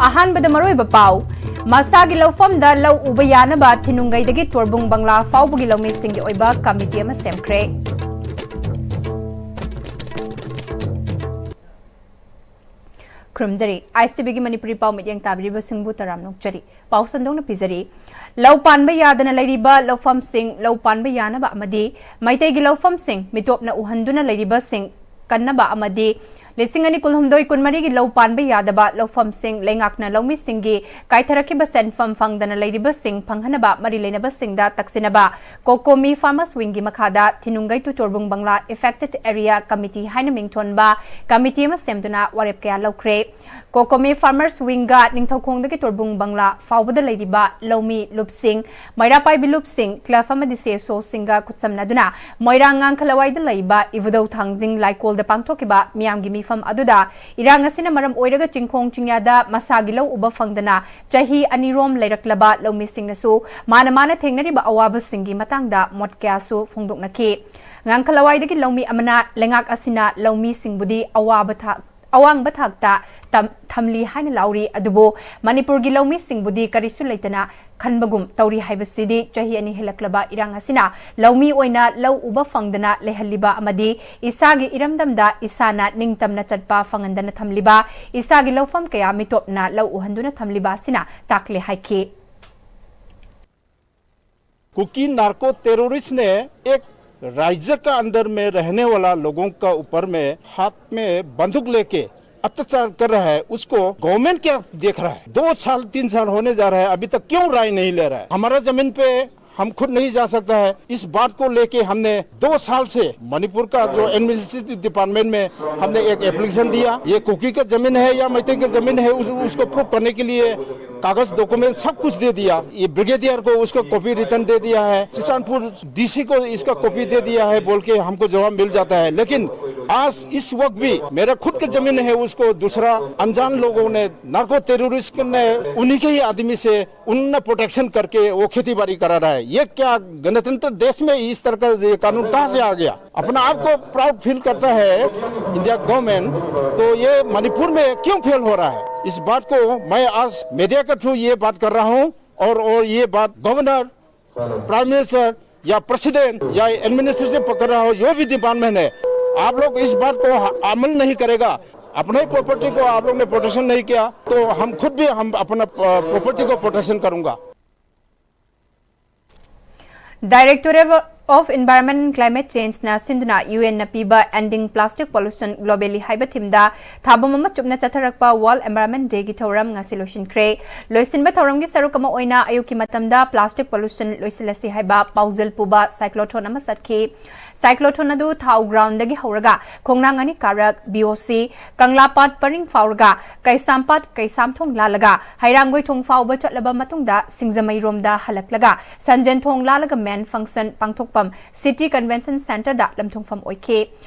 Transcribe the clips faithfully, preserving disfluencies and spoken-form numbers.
ꯑꯍꯥꯟꯕꯗ ꯃꯔꯨꯑꯣꯏꯕ ꯄꯥꯎ, ꯃꯁꯥꯒꯤ ꯂꯧꯐꯝꯗ ꯂꯧ ꯎꯕ ꯌꯥꯅꯕ ꯊꯤꯅꯨꯡꯒꯩꯗꯒꯤ ꯇꯣꯔꯕꯨꯡ ꯕꯪꯂꯥ ꯐꯥꯎꯕꯒꯤ ꯂꯧꯃꯤꯁꯤꯡꯒꯤ ꯑꯣꯏꯕ ꯀꯃꯤꯇꯤ ꯑꯃ ꯁꯦꯝꯈ꯭ꯔꯦ꯫ ꯈꯨꯔꯨꯝꯖꯔꯤ꯫ ꯑꯥꯏ ꯑꯦꯁ ꯇꯤ ꯚꯤꯒꯤ ꯃꯅꯤꯄꯨꯔꯤ ꯄꯥꯎ ꯃꯤꯠꯌꯦꯡ ꯇꯥꯕꯤꯔꯤꯕꯁꯤꯡꯕꯨ ꯇꯔꯥꯝꯅ ꯑꯣꯛꯆꯔꯤ꯫ ꯄꯥꯎ ꯁꯟꯗꯣꯛꯅ ꯄꯤꯖꯔꯤ꯫ ꯂꯧ ꯄꯥꯟꯕ ꯌꯥꯗꯅ ꯂꯩꯔꯤꯕ ꯂꯧꯐꯝꯁꯤꯡ ꯂꯧ ꯄꯥꯟꯕ ꯌꯥꯅꯕ ꯑꯃꯗꯤ ꯃꯩꯇꯩꯒꯤ ꯂꯧꯐꯝꯁꯤꯡ ꯃꯤꯇꯣꯞꯅ ꯎꯍꯟꯗꯨꯅ ꯂꯩꯔꯤꯕꯁꯤꯡ ꯀꯟꯅꯕ ꯑꯃꯗꯤ ꯂꯤꯁꯤꯡ ꯑꯅꯤ ꯀꯨꯟꯍꯨꯝꯗꯣꯏ ꯀꯨꯟꯃꯔꯤꯒꯤ ꯂꯧ ꯄꯥꯟꯕ ꯌꯥꯗꯕ ꯂꯧꯐꯝꯁꯤꯡ ꯂꯩꯉꯥꯛꯅ ꯂꯧꯃꯤꯁꯤꯡꯒꯤ ꯀꯥꯏꯊꯔꯛꯈꯤꯕ ꯁꯦꯟꯐꯝ ꯐꯪꯗꯅ ꯂꯩꯔꯤꯕꯁꯤꯡ ꯐꯪꯍꯟꯅꯕ ꯃꯔꯤ ꯂꯩꯅꯕꯁꯤꯡꯗ ꯇꯛꯁꯤꯟꯅꯕ COCOMI Farmers Wingꯒꯤ ꯃꯈꯥꯗ ꯊꯤꯅꯨꯡꯒꯩ to ꯇꯣꯔꯕꯨꯡ ꯕꯪꯂꯥ Affected Area Committee ꯍꯥꯏꯅ ꯃꯤꯡꯊꯣꯟꯕ ꯀꯃꯤꯇꯤ ꯑꯃ ꯁꯦꯝꯗꯨꯅ ꯋꯥꯔꯦꯞ ꯀꯌꯥ ꯂꯧꯈ꯭ꯔꯦ꯫ COCOMI Farmers Wingꯒ ꯅꯤꯡꯊꯧꯈꯣꯡꯗꯒꯤ ꯇꯣꯔꯕꯨꯡ ꯕꯪꯂꯥ ꯐꯥꯎꯕꯗ ꯂꯩꯔꯤꯕ ꯂꯧꯃꯤ ꯂꯨꯞꯁꯤꯡ, ꯃꯩꯔꯥ ꯄꯥꯏꯕꯤ ꯂꯨꯞꯁꯤꯡ, club ꯑꯃꯗꯤ CSOꯁꯤꯡꯒ ꯈꯨꯠꯁꯝꯅꯗꯨꯅ ꯃꯣꯏꯔꯥꯡ ꯉꯥꯡꯈꯂꯋꯥꯏꯗ ꯂꯩꯕ ꯏꯕꯨꯙꯧ ꯊꯥꯡꯖꯤꯡ ꯂꯥꯏꯀꯣꯜꯗ ꯄꯥꯡꯊꯣꯛꯈꯤꯕ ꯃꯤꯌꯥꯝꯒꯤ ꯃꯤꯐꯝ ꯑꯗꯨꯗ ꯏꯔꯥꯡ ꯑꯁꯤꯅ ꯃꯔꯝ ꯑꯣꯏꯔꯒ ꯆꯤꯡꯈꯣꯡ ꯆꯤꯡꯌꯥꯗ ꯃꯁꯥꯒꯤ ꯂꯧ ꯎꯕ ꯐꯪꯗꯅ ꯆꯍꯤ ꯑꯅꯤꯔꯣꯝ ꯂꯩꯔꯛꯂꯕ ꯂꯧꯃꯤꯁꯤꯡꯅꯁꯨ ꯃꯥꯅ ꯃꯥꯅ ꯊꯦꯡꯅꯔꯤꯕ ꯑꯋꯥꯕꯁꯤꯡꯒꯤ ꯃꯇꯥꯡꯗ ꯃꯣꯠ ꯀꯌꯥꯁꯨ ꯐꯣꯡꯗꯣꯛꯅꯈꯤ꯫ ꯉꯥꯡꯈꯂꯋꯥꯏꯗꯒꯤ ꯂꯧꯃꯤ ꯑꯃꯅ ꯂꯩꯉꯥꯛ ꯑꯁꯤꯅ ꯂꯧꯃꯤꯁꯤꯡꯕꯨꯗꯤ ꯑꯋꯥꯕ ꯊꯥꯛ ꯑꯋꯥꯡꯕ ꯊꯥꯛꯇ ꯇꯝ-, ꯊꯝꯂꯤ ꯍꯥꯏꯅ ꯂꯥꯎꯔꯤ, ꯑꯗꯨꯕꯨ ꯃꯅꯤꯄꯨꯔꯒꯤ ꯂꯧꯃꯤꯁꯤꯡꯕꯨꯗꯤ ꯀꯔꯤꯁꯨ ꯂꯩꯇꯅ ꯈꯟꯕꯒꯨꯝ ꯇꯧꯔꯤ ꯍꯥꯏꯕꯁꯤꯗꯤ ꯆꯍꯤ ꯑꯅꯤ ꯍꯦꯜꯂꯛꯂꯕ ꯏꯔꯥꯡ ꯑꯁꯤꯅ ꯂꯧꯃꯤ ꯑꯣꯏꯅ ꯂꯧ ꯎꯕ ꯐꯪꯗꯅ ꯂꯩꯍꯜꯂꯤꯕ ꯑꯃꯗꯤ ꯏꯁꯥꯒꯤ ꯏꯔꯝꯗꯝꯗ ꯏꯁꯥꯅ ꯅꯤꯡꯇꯝꯅ ꯆꯠꯄ ꯐꯪꯍꯟꯗꯅ ꯊꯝꯂꯤꯕ, ꯏꯁꯥꯒꯤ ꯂꯧꯐꯝ ꯀꯌꯥ ꯃꯤꯇꯣꯞꯅ ꯂꯧ ꯎꯍꯟꯗꯨꯅ ꯊꯝꯂꯤꯕ ꯑꯁꯤꯅ ꯇꯥꯛꯂꯦ ꯍꯥꯏꯈꯤ꯫ कुकी नार्को टेररिस्ट ने एक राज्य का अंदर में रहने वाला लोगों का ऊपर में हाथ में बंदूक लेके अत्याचार कर रहा है, उसको गवर्नमेंट क्या देख रहा है? दो साल तीन साल होने जा रहा है, अभी तक क्यों राय नहीं ले रहा है? हमारा जमीन पे हम खुद नहीं जा सकता है। इस बात को लेके हमने दो साल से मणिपुर का जो एडमिनिस्ट्रेटिव डिपार्टमेंट में हमने एक एप्लीकेशन दिया। ये कुकी का जमीन है या मैतेई का जमीन है, उस, उसको प्रूफ करने के लिए कागज डॉक्यूमेंट सब कुछ दे दिया। ये ब्रिगेडियर को उसका कॉपी रिटर्न दे दिया है, चुरचंदपुर डीसी को इसका कॉपी दे दिया है बोल के हमको जवाब मिल जाता है। लेकिन आज इस वक्त भी मेरा खुद का जमीन है, उसको दूसरा अनजान लोगों ने, नार्को टेररिस्ट ने, उन्हीं के ही आदमी से उन्होंने प्रोटेक्शन करके वो खेती बाड़ी करा रहा है। ये क्या गणतंत्र देश में इस तरह का ये कानून कहाँ से आ गया? अपना आप को प्राउड फील करता है इंडिया गवर्नमेंट, तो ये मणिपुर में क्यों फेल हो रहा है? इस बात को मैं आज मीडिया के थ्रू ये बात कर रहा हूँ, और और ये बात गवर्नर, प्राइम मिनिस्टर या प्रेसिडेंट या एडमिनिस्ट्रेशन पकड़ रहा हो, जो भी डिपार्टमेंट है, आप लोग इस बात को अमल नहीं करेगा, अपने ही प्रॉपर्टी को आप लोग ने प्रोटेक्शन नहीं किया, तो हम खुद भी हम अपना प्रॉपर्टी को प्रोटेक्शन करूंगा। Directorate of Environment and Climate Change ꯅ ꯁꯤꯟꯗꯨꯅ ꯌꯨ ꯑꯦꯟꯅ ꯄꯤꯕ Ending Plastic Pollution Globally ꯍꯥꯏꯕ ꯊꯤꯝꯗ ꯊꯥꯕꯝ ꯑꯃ ꯆꯨꯞꯅ ꯆꯠꯊꯔꯛꯄ World Environment Day ꯒꯤ ꯊꯧꯔꯝ ꯉꯁꯤ ꯂꯣꯏꯁꯤꯟꯈ꯭ꯔꯦ꯫ ꯂꯣꯏꯁꯤꯟꯕ ꯊꯧꯔꯝꯒꯤ ꯁꯔꯨꯛ ꯑꯃ ꯑꯣꯏꯅ ꯑꯌꯨꯛꯀꯤ ꯃꯇꯝꯗ Plastic Pollution ꯂꯣꯏꯁꯤꯜꯂꯁꯤ ꯍꯥꯏꯕ ꯄꯥꯎꯖꯦꯜ ꯄꯨꯕ ꯁꯥꯏꯀ꯭ꯂꯣꯊꯣꯟ ꯑꯃ ꯆꯠꯈꯤ꯫ ꯁꯥꯏꯀ꯭ꯂꯣꯊꯣꯟ ꯑꯗꯨ ꯊꯥꯎ ꯒ꯭ꯔꯥꯎꯟꯗꯒꯤ ꯍꯧꯔꯒ ꯈꯣꯡꯅꯥꯡ ꯑꯅꯤ ꯀꯥꯔꯛ, ꯕꯤ ꯑꯣ ꯁꯤ, ꯀꯪꯂꯥꯄꯥꯠ ꯄꯔꯤꯡ ꯐꯥꯎꯔꯒ ꯀꯩꯁꯥꯝꯄꯥꯠ ꯀꯩꯁꯥꯝꯊꯣꯡ ꯂꯥꯜꯂꯒ ꯍꯩꯔꯥꯡꯒꯣꯏꯊꯣꯡ ꯐꯥꯎꯕ ꯆꯠꯂꯕ ꯃꯇꯨꯡꯗ ꯁꯤꯡꯖꯃꯩꯔꯣꯝꯗ ꯍꯜꯂꯛꯂꯒ ꯁꯟꯖꯦꯟꯊꯣꯡ ꯂꯥꯜꯂꯒ ꯃꯦꯟ ꯐꯪꯁꯟ ꯄꯥꯡꯊꯣꯛꯐꯝ ꯁꯤꯇꯤ ꯀꯟꯚꯦꯟꯁꯟ ꯁꯦꯟꯇꯔꯗ ꯂꯝꯊꯨꯡꯐꯝ ꯑꯣꯏꯈꯤ꯫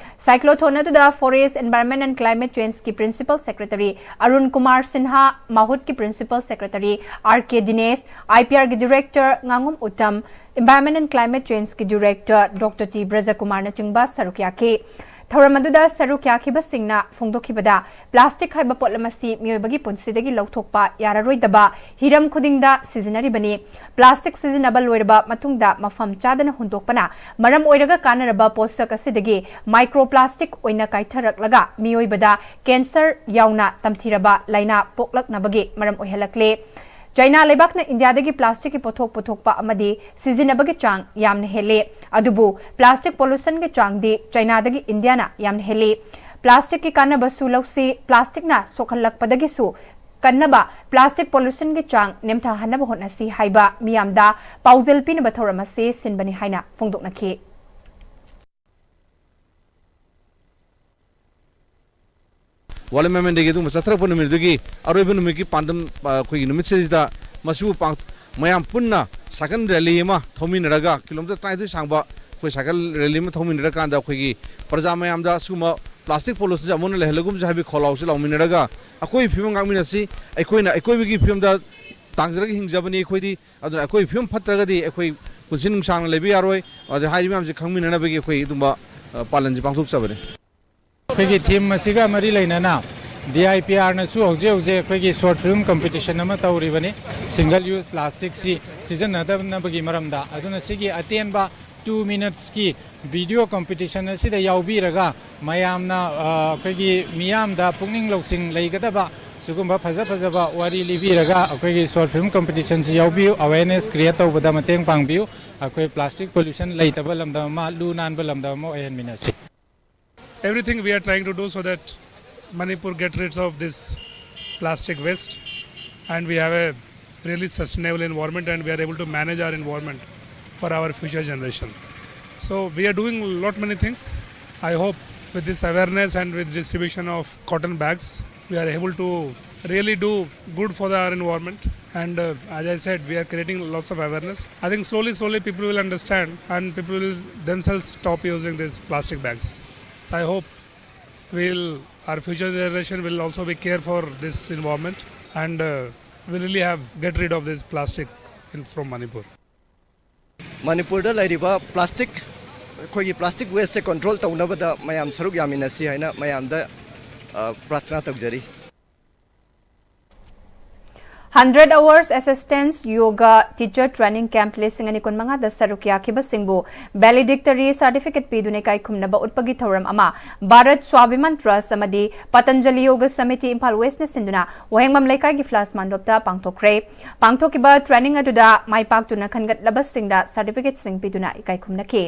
ꯁꯥꯏꯀ꯭ꯂꯣꯊꯣꯟ ꯑꯗꯨꯗ Forest Environment and Climate Change ꯀꯤ Principal Secretary ꯑꯔꯨꯟ ꯀꯨꯃꯥꯔ ꯁꯤꯟꯍꯥ, ꯃꯍꯨꯠꯀꯤ Principal Secretary R K Dinesh, I P ꯑꯥꯔꯒꯤ Director ꯉꯥꯉꯣꯝ Uttam, Environment and Climate Change ꯀꯤ Director ꯗꯣꯛꯇꯔ ꯇꯤ ꯕ꯭ꯔꯖꯀꯨꯃꯥꯔꯅꯆꯤꯡꯕ ꯁꯔꯨꯛ ꯌꯥꯈꯤ꯫ ꯊꯧꯔꯝ ꯑꯗꯨꯗ ꯁꯔꯨꯛ ꯌꯥꯈꯤꯕꯁꯤꯡꯅ ꯐꯣꯡꯗꯣꯛꯈꯤꯕꯗ, ꯄ꯭ꯂꯥꯁꯇꯤꯛ ꯍꯥꯏꯕ ꯄꯣꯠꯂꯝ ꯑꯁꯤ ꯃꯤꯑꯣꯏꯕꯒꯤ ꯄꯨꯟꯁꯤꯗꯒꯤ ꯂꯧꯊꯣꯛꯄ ꯌꯥꯔꯔꯣꯏꯗꯕ ꯍꯤꯔꯝ ꯈꯨꯗꯤꯡꯗ ꯁꯤꯖꯤꯟꯅꯔꯤꯕꯅꯤ꯫ ꯄ꯭ꯂꯥꯁꯇꯤꯛ ꯁꯤꯖꯤꯟꯅꯕ ꯂꯣꯏꯔꯕ ꯃꯇꯨꯡꯗ ꯃꯐꯝ ꯆꯥꯗꯅ ꯍꯨꯟꯗꯣꯛꯄꯅ ꯃꯔꯝ ꯑꯣꯏꯔꯒ ꯀꯥꯟꯅꯔꯕ ꯄꯣꯠꯁꯛ ꯑꯁꯤꯗꯒꯤ ꯃꯥꯏꯀ꯭ꯔꯣ ꯄ꯭ꯂꯥꯁꯇꯤꯛ ꯑꯣꯏꯅ ꯀꯥꯏꯊꯔꯛꯂꯒ ꯃꯤꯑꯣꯏꯕꯗ ꯀꯦꯟꯁꯔ ꯌꯥꯎꯅ ꯇꯝꯊꯤꯔꯕ ꯂꯥꯏꯅꯥ ꯄꯣꯛꯂꯛꯅꯕꯒꯤ ꯃꯔꯝ ꯑꯣꯏꯍꯜꯂꯛꯂꯦ꯫ ꯆꯥꯏꯅꯥ ꯂꯩꯕꯥꯛꯅ ꯏꯟꯗꯤꯌꯥꯗꯒꯤ ꯄ꯭ꯂꯥꯁꯇꯤꯛꯀꯤ ꯄꯣꯠꯊꯣꯛ ꯄꯨꯊꯣꯛꯄ ꯑꯃꯗꯤ ꯁꯤꯖꯤꯟꯅꯕꯒꯤ ꯆꯥꯡ ꯌꯥꯝꯅ ꯍꯦꯜꯂꯤ꯫ ꯑꯗꯨꯕꯨ ꯄ꯭ꯂꯥꯁꯇꯤꯛ ꯄꯣꯂꯨꯁꯟꯒꯤ ꯆꯥꯡꯗꯤ ꯆꯥꯏꯅꯥꯗꯒꯤ ꯏꯟꯗꯤꯌꯥꯅ ꯌꯥꯝꯅ ꯍꯦꯜꯂꯤ꯫ ꯄ꯭ꯂꯥꯁꯇꯤꯛꯀꯤ ꯀꯥꯟꯅꯕꯁꯨ ꯂꯧꯁꯤ, ꯄ꯭ꯂꯥꯁꯇꯤꯛꯅ ꯁꯣꯛꯍꯜꯂꯛꯄꯗꯒꯤꯁꯨ ꯀꯟꯅꯕ ꯄ꯭ꯂꯥꯁꯇꯤꯛ ꯄꯣꯂꯨꯁꯟꯒꯤ ꯆꯥꯡ ꯅꯦꯝꯊꯍꯟꯅꯕ ꯍꯣꯠꯅꯁꯤ ꯍꯥꯏꯕ ꯃꯤꯌꯥꯝꯗ ꯄꯥꯎꯖꯦꯜ ꯄꯤꯅꯕ ꯊꯧꯔꯝ ꯑꯁꯤ ꯁꯤꯟꯕꯅꯤ ꯍꯥꯏꯅ ꯐꯣꯡꯗꯣꯛꯅꯈꯤ꯫ ꯋꯥꯔꯜ ꯏꯟꯚꯥꯏꯔꯣꯟꯃꯦꯟ ꯗꯦꯒꯤ ꯑꯗꯨꯒꯨꯝꯕ ꯆꯠꯊꯔꯛꯄ ꯅꯨꯃꯤꯠ ꯑꯗꯨꯒꯤ ꯑꯔꯣꯏꯕ ꯅꯨꯃꯤꯠꯀꯤ ꯄꯥꯟꯗꯝ, ꯑ, ꯑꯩꯈꯣꯏꯒꯤ ꯅꯨꯃꯤꯠꯁꯤꯗꯩꯁꯤꯗ ꯃꯁꯤꯕꯨ ꯄꯥꯡ-, ꯃꯌꯥꯝ ꯄꯨꯟꯅ ꯁꯥꯏꯀꯜ ꯔꯦꯂꯤ ꯑꯃ ꯊꯧꯃꯤꯟꯅꯔꯒ ꯀꯤꯂꯣꯃꯤꯇꯔ ꯇꯔꯥꯅꯤꯊꯣꯏ ꯁꯥꯡꯕ ꯑꯩꯈꯣꯏ ꯁꯥꯏꯀꯜ ꯔꯦꯂꯤ ꯑꯃ ꯊꯧꯃꯤꯟꯅꯔꯀꯥꯟꯗ ꯑꯩꯈꯣꯏꯒꯤ ꯄ꯭ꯔꯖꯥ ꯃꯌꯥꯝꯗ ꯁꯤꯒꯨꯝꯕ ꯄ꯭ꯂꯥꯁꯇꯤꯛ ꯄꯣꯂꯨꯁꯟꯁꯦ ꯑꯃꯨꯛ ꯍꯟꯅ ꯂꯩꯍꯜꯂꯒꯨꯝꯁꯦ ꯍꯥꯏꯕꯒꯤ ꯈꯣꯜꯂꯥꯎꯁꯦ ꯂꯥꯎꯃꯤꯟꯅꯔꯒ ꯑꯩꯈꯣꯏꯒꯤ ꯐꯤꯕꯝ ꯉꯥꯛꯃꯤꯟꯅꯁꯤ꯫ ꯑꯩꯈꯣꯏꯅ ꯑꯀꯣꯏꯕꯒꯤ ꯐꯤꯕꯝꯗ ꯇꯥꯡꯖꯔꯒ ꯍꯤꯡꯖꯕꯅꯤ ꯑꯩꯈꯣꯏꯗꯤ꯫ ꯑꯗꯨꯅ ꯑꯩꯈꯣꯏ ꯐꯤꯕꯝ ꯐꯠꯇ꯭ꯔꯒꯗꯤ ꯑꯩꯈꯣꯏ ꯄꯨꯟꯁꯤ ꯅꯨꯡꯁꯥꯡꯅ ꯂꯩꯕ ꯌꯥꯔꯣꯏ꯫ ꯑꯗ ꯍꯥꯏꯔꯤꯕ ꯃꯌꯥꯝꯁꯦ ꯈꯪꯃꯤꯟꯅꯅꯕꯒꯤ ꯑꯩꯈꯣꯏ ꯑꯗꯨꯝꯕ, ꯑ, ꯄꯥꯂꯟꯁꯦ ꯄꯥꯡꯊꯣꯛꯆꯕꯅꯤ꯫ ꯑꯩꯈꯣꯏꯒꯤ ꯊꯤꯝ ꯑꯁꯤꯒ ꯃꯔꯤ ꯂꯩꯅꯅ ꯗꯤ ꯑꯥꯏ ꯄꯤ ꯑꯥꯔꯅꯁꯨ ꯍꯧꯖꯤꯛ ꯍꯧꯖꯤꯛ ꯑꯩꯈꯣꯏꯒꯤ ꯁꯣꯔꯠ ꯐꯤꯂꯝ ꯀꯝꯄꯤꯇꯤꯁꯟ ꯑꯃ ꯇꯧꯔꯤꯕꯅꯤ, ꯁꯤꯡꯒꯜ ꯌꯨꯁ ꯄ꯭ꯂꯥꯁꯇꯤꯛꯁꯤ ꯁꯤꯖꯤꯟꯅꯗꯅꯕꯒꯤ ꯃꯔꯝꯗ꯫ ꯑꯗꯨꯅ ꯁꯤꯒꯤ ꯑꯇꯦꯟꯕ ꯇꯨ ꯃꯤꯅꯠꯁꯀꯤ ꯚꯤꯗꯤꯑꯣ ꯀꯝꯄꯤꯇꯤꯁꯟ ꯑꯁꯤꯗ ꯌꯥꯎꯕꯤꯔꯒ ꯃꯌꯥꯝꯅ, ꯑ, ꯑꯩꯈꯣꯏꯒꯤ ꯃꯤꯌꯥꯝꯗ ꯄꯨꯛꯅꯤꯡ ꯂꯧꯁꯤꯡ ꯂꯩꯒꯗꯕ ꯁꯤꯒꯨꯝꯕ ꯐꯖ ꯐꯖꯕ ꯋꯥꯔꯤ ꯂꯤꯕꯤꯔꯒ ꯑꯩꯈꯣꯏꯒꯤ ꯁꯣꯔꯠ ꯐꯤꯂꯝ ꯀꯝꯄꯤꯇꯤꯁꯟꯁꯤ ꯌꯥꯎꯕꯤꯌꯨ, ꯑꯋꯦꯔꯅꯦꯁ ꯀ꯭ꯔꯤꯌꯦꯠ ꯇꯧꯕꯗ ꯃꯇꯦꯡ ꯄꯥꯡꯕꯤꯌꯨ꯫ ꯑꯩꯈꯣꯏ ꯄ꯭ꯂꯥꯁꯇꯤꯛ ꯄꯣꯂꯨꯁꯟ ꯂꯩꯇꯕ ꯂꯝꯗꯝ ꯑꯃ, ꯂꯨ ꯅꯥꯟꯕ ꯂꯝꯗꯝ ꯑꯃ ꯑꯣꯏꯍꯟꯃꯤꯟꯅꯁꯤ꯫ Everything we are trying to do so that Manipur get rid of this plastic waste and we have a really sustainable environment and we are able to manage our environment for our future generation. So we are doing lot many things. I hope with this awareness and with distribution of cotton bags, we are able to really do good for our environment. And uh, as I said, we are creating lots of awareness. I think slowly, slowly people will understand and people will themselves stop using these plastic bags. So I hope we'll, our future generation will also be care for this environment and uh, will really have get rid of this plastic in, from Manipur. ꯃꯅꯤꯄꯨꯔꯗ ꯂꯩꯔꯤꯕ plastic, ꯑꯩꯈꯣꯏꯒꯤ plastic ꯋꯦꯁꯁꯦ control ꯇꯧꯅꯕꯗ ꯃꯌꯥꯝ ꯁꯔꯨꯛ ꯌꯥꯃꯤꯟꯅꯁꯤ ꯍꯥꯏꯅ ꯃꯌꯥꯝꯗ, ꯑ, ꯄ꯭ꯔꯥꯔꯊꯅꯥ ꯇꯧꯖꯔꯤ꯫ Hundred Hours Assistance Yoga Teacher Training Camp ꯂꯤꯁꯤꯡ ꯑꯅꯤ ꯀꯨꯟꯃꯉꯥꯗ ꯁꯔꯨꯛ ꯌꯥꯈꯤꯕꯁꯤꯡꯕꯨ valedictory certificate ꯄꯤꯗꯨꯅ ꯏꯀꯥꯏ ꯈꯨꯝꯅꯕ ꯎꯠꯄꯒꯤ ꯊꯧꯔꯝ ꯑꯃ ꯚꯥꯔꯠ ꯁ꯭ꯋꯥꯚꯤꯃꯥꯟ ꯇ꯭ꯔꯁ ꯑꯃꯗꯤ ꯄꯇꯟꯖꯂꯤ ꯌꯣꯒ ꯁꯃꯤꯇꯤ ꯏꯝꯐꯥꯜ ꯋꯦꯁꯅ ꯁꯤꯟꯗꯨꯅ ꯋꯥꯍꯦꯡꯕꯝ ꯂꯩꯀꯥꯏꯒꯤ ꯐ꯭ꯂꯥꯁ ꯃꯥꯟꯗꯣꯞꯇ ꯄꯥꯡꯊꯣꯛꯈ꯭ꯔꯦ꯫ ꯄꯥꯡꯊꯣꯛꯈꯤꯕ ꯇ꯭ꯔꯦꯅꯤꯡ ꯑꯗꯨꯗ ꯃꯥꯏ ꯄꯥꯛꯇꯨꯅ ꯈꯟꯒꯠꯂꯕꯁꯤꯡꯗ ꯁꯥꯔꯇꯤꯐꯤꯀꯦꯠꯁꯤꯡ ꯄꯤꯗꯨꯅ ꯏꯀꯥꯏ ꯈꯨꯝꯅꯈꯤ꯫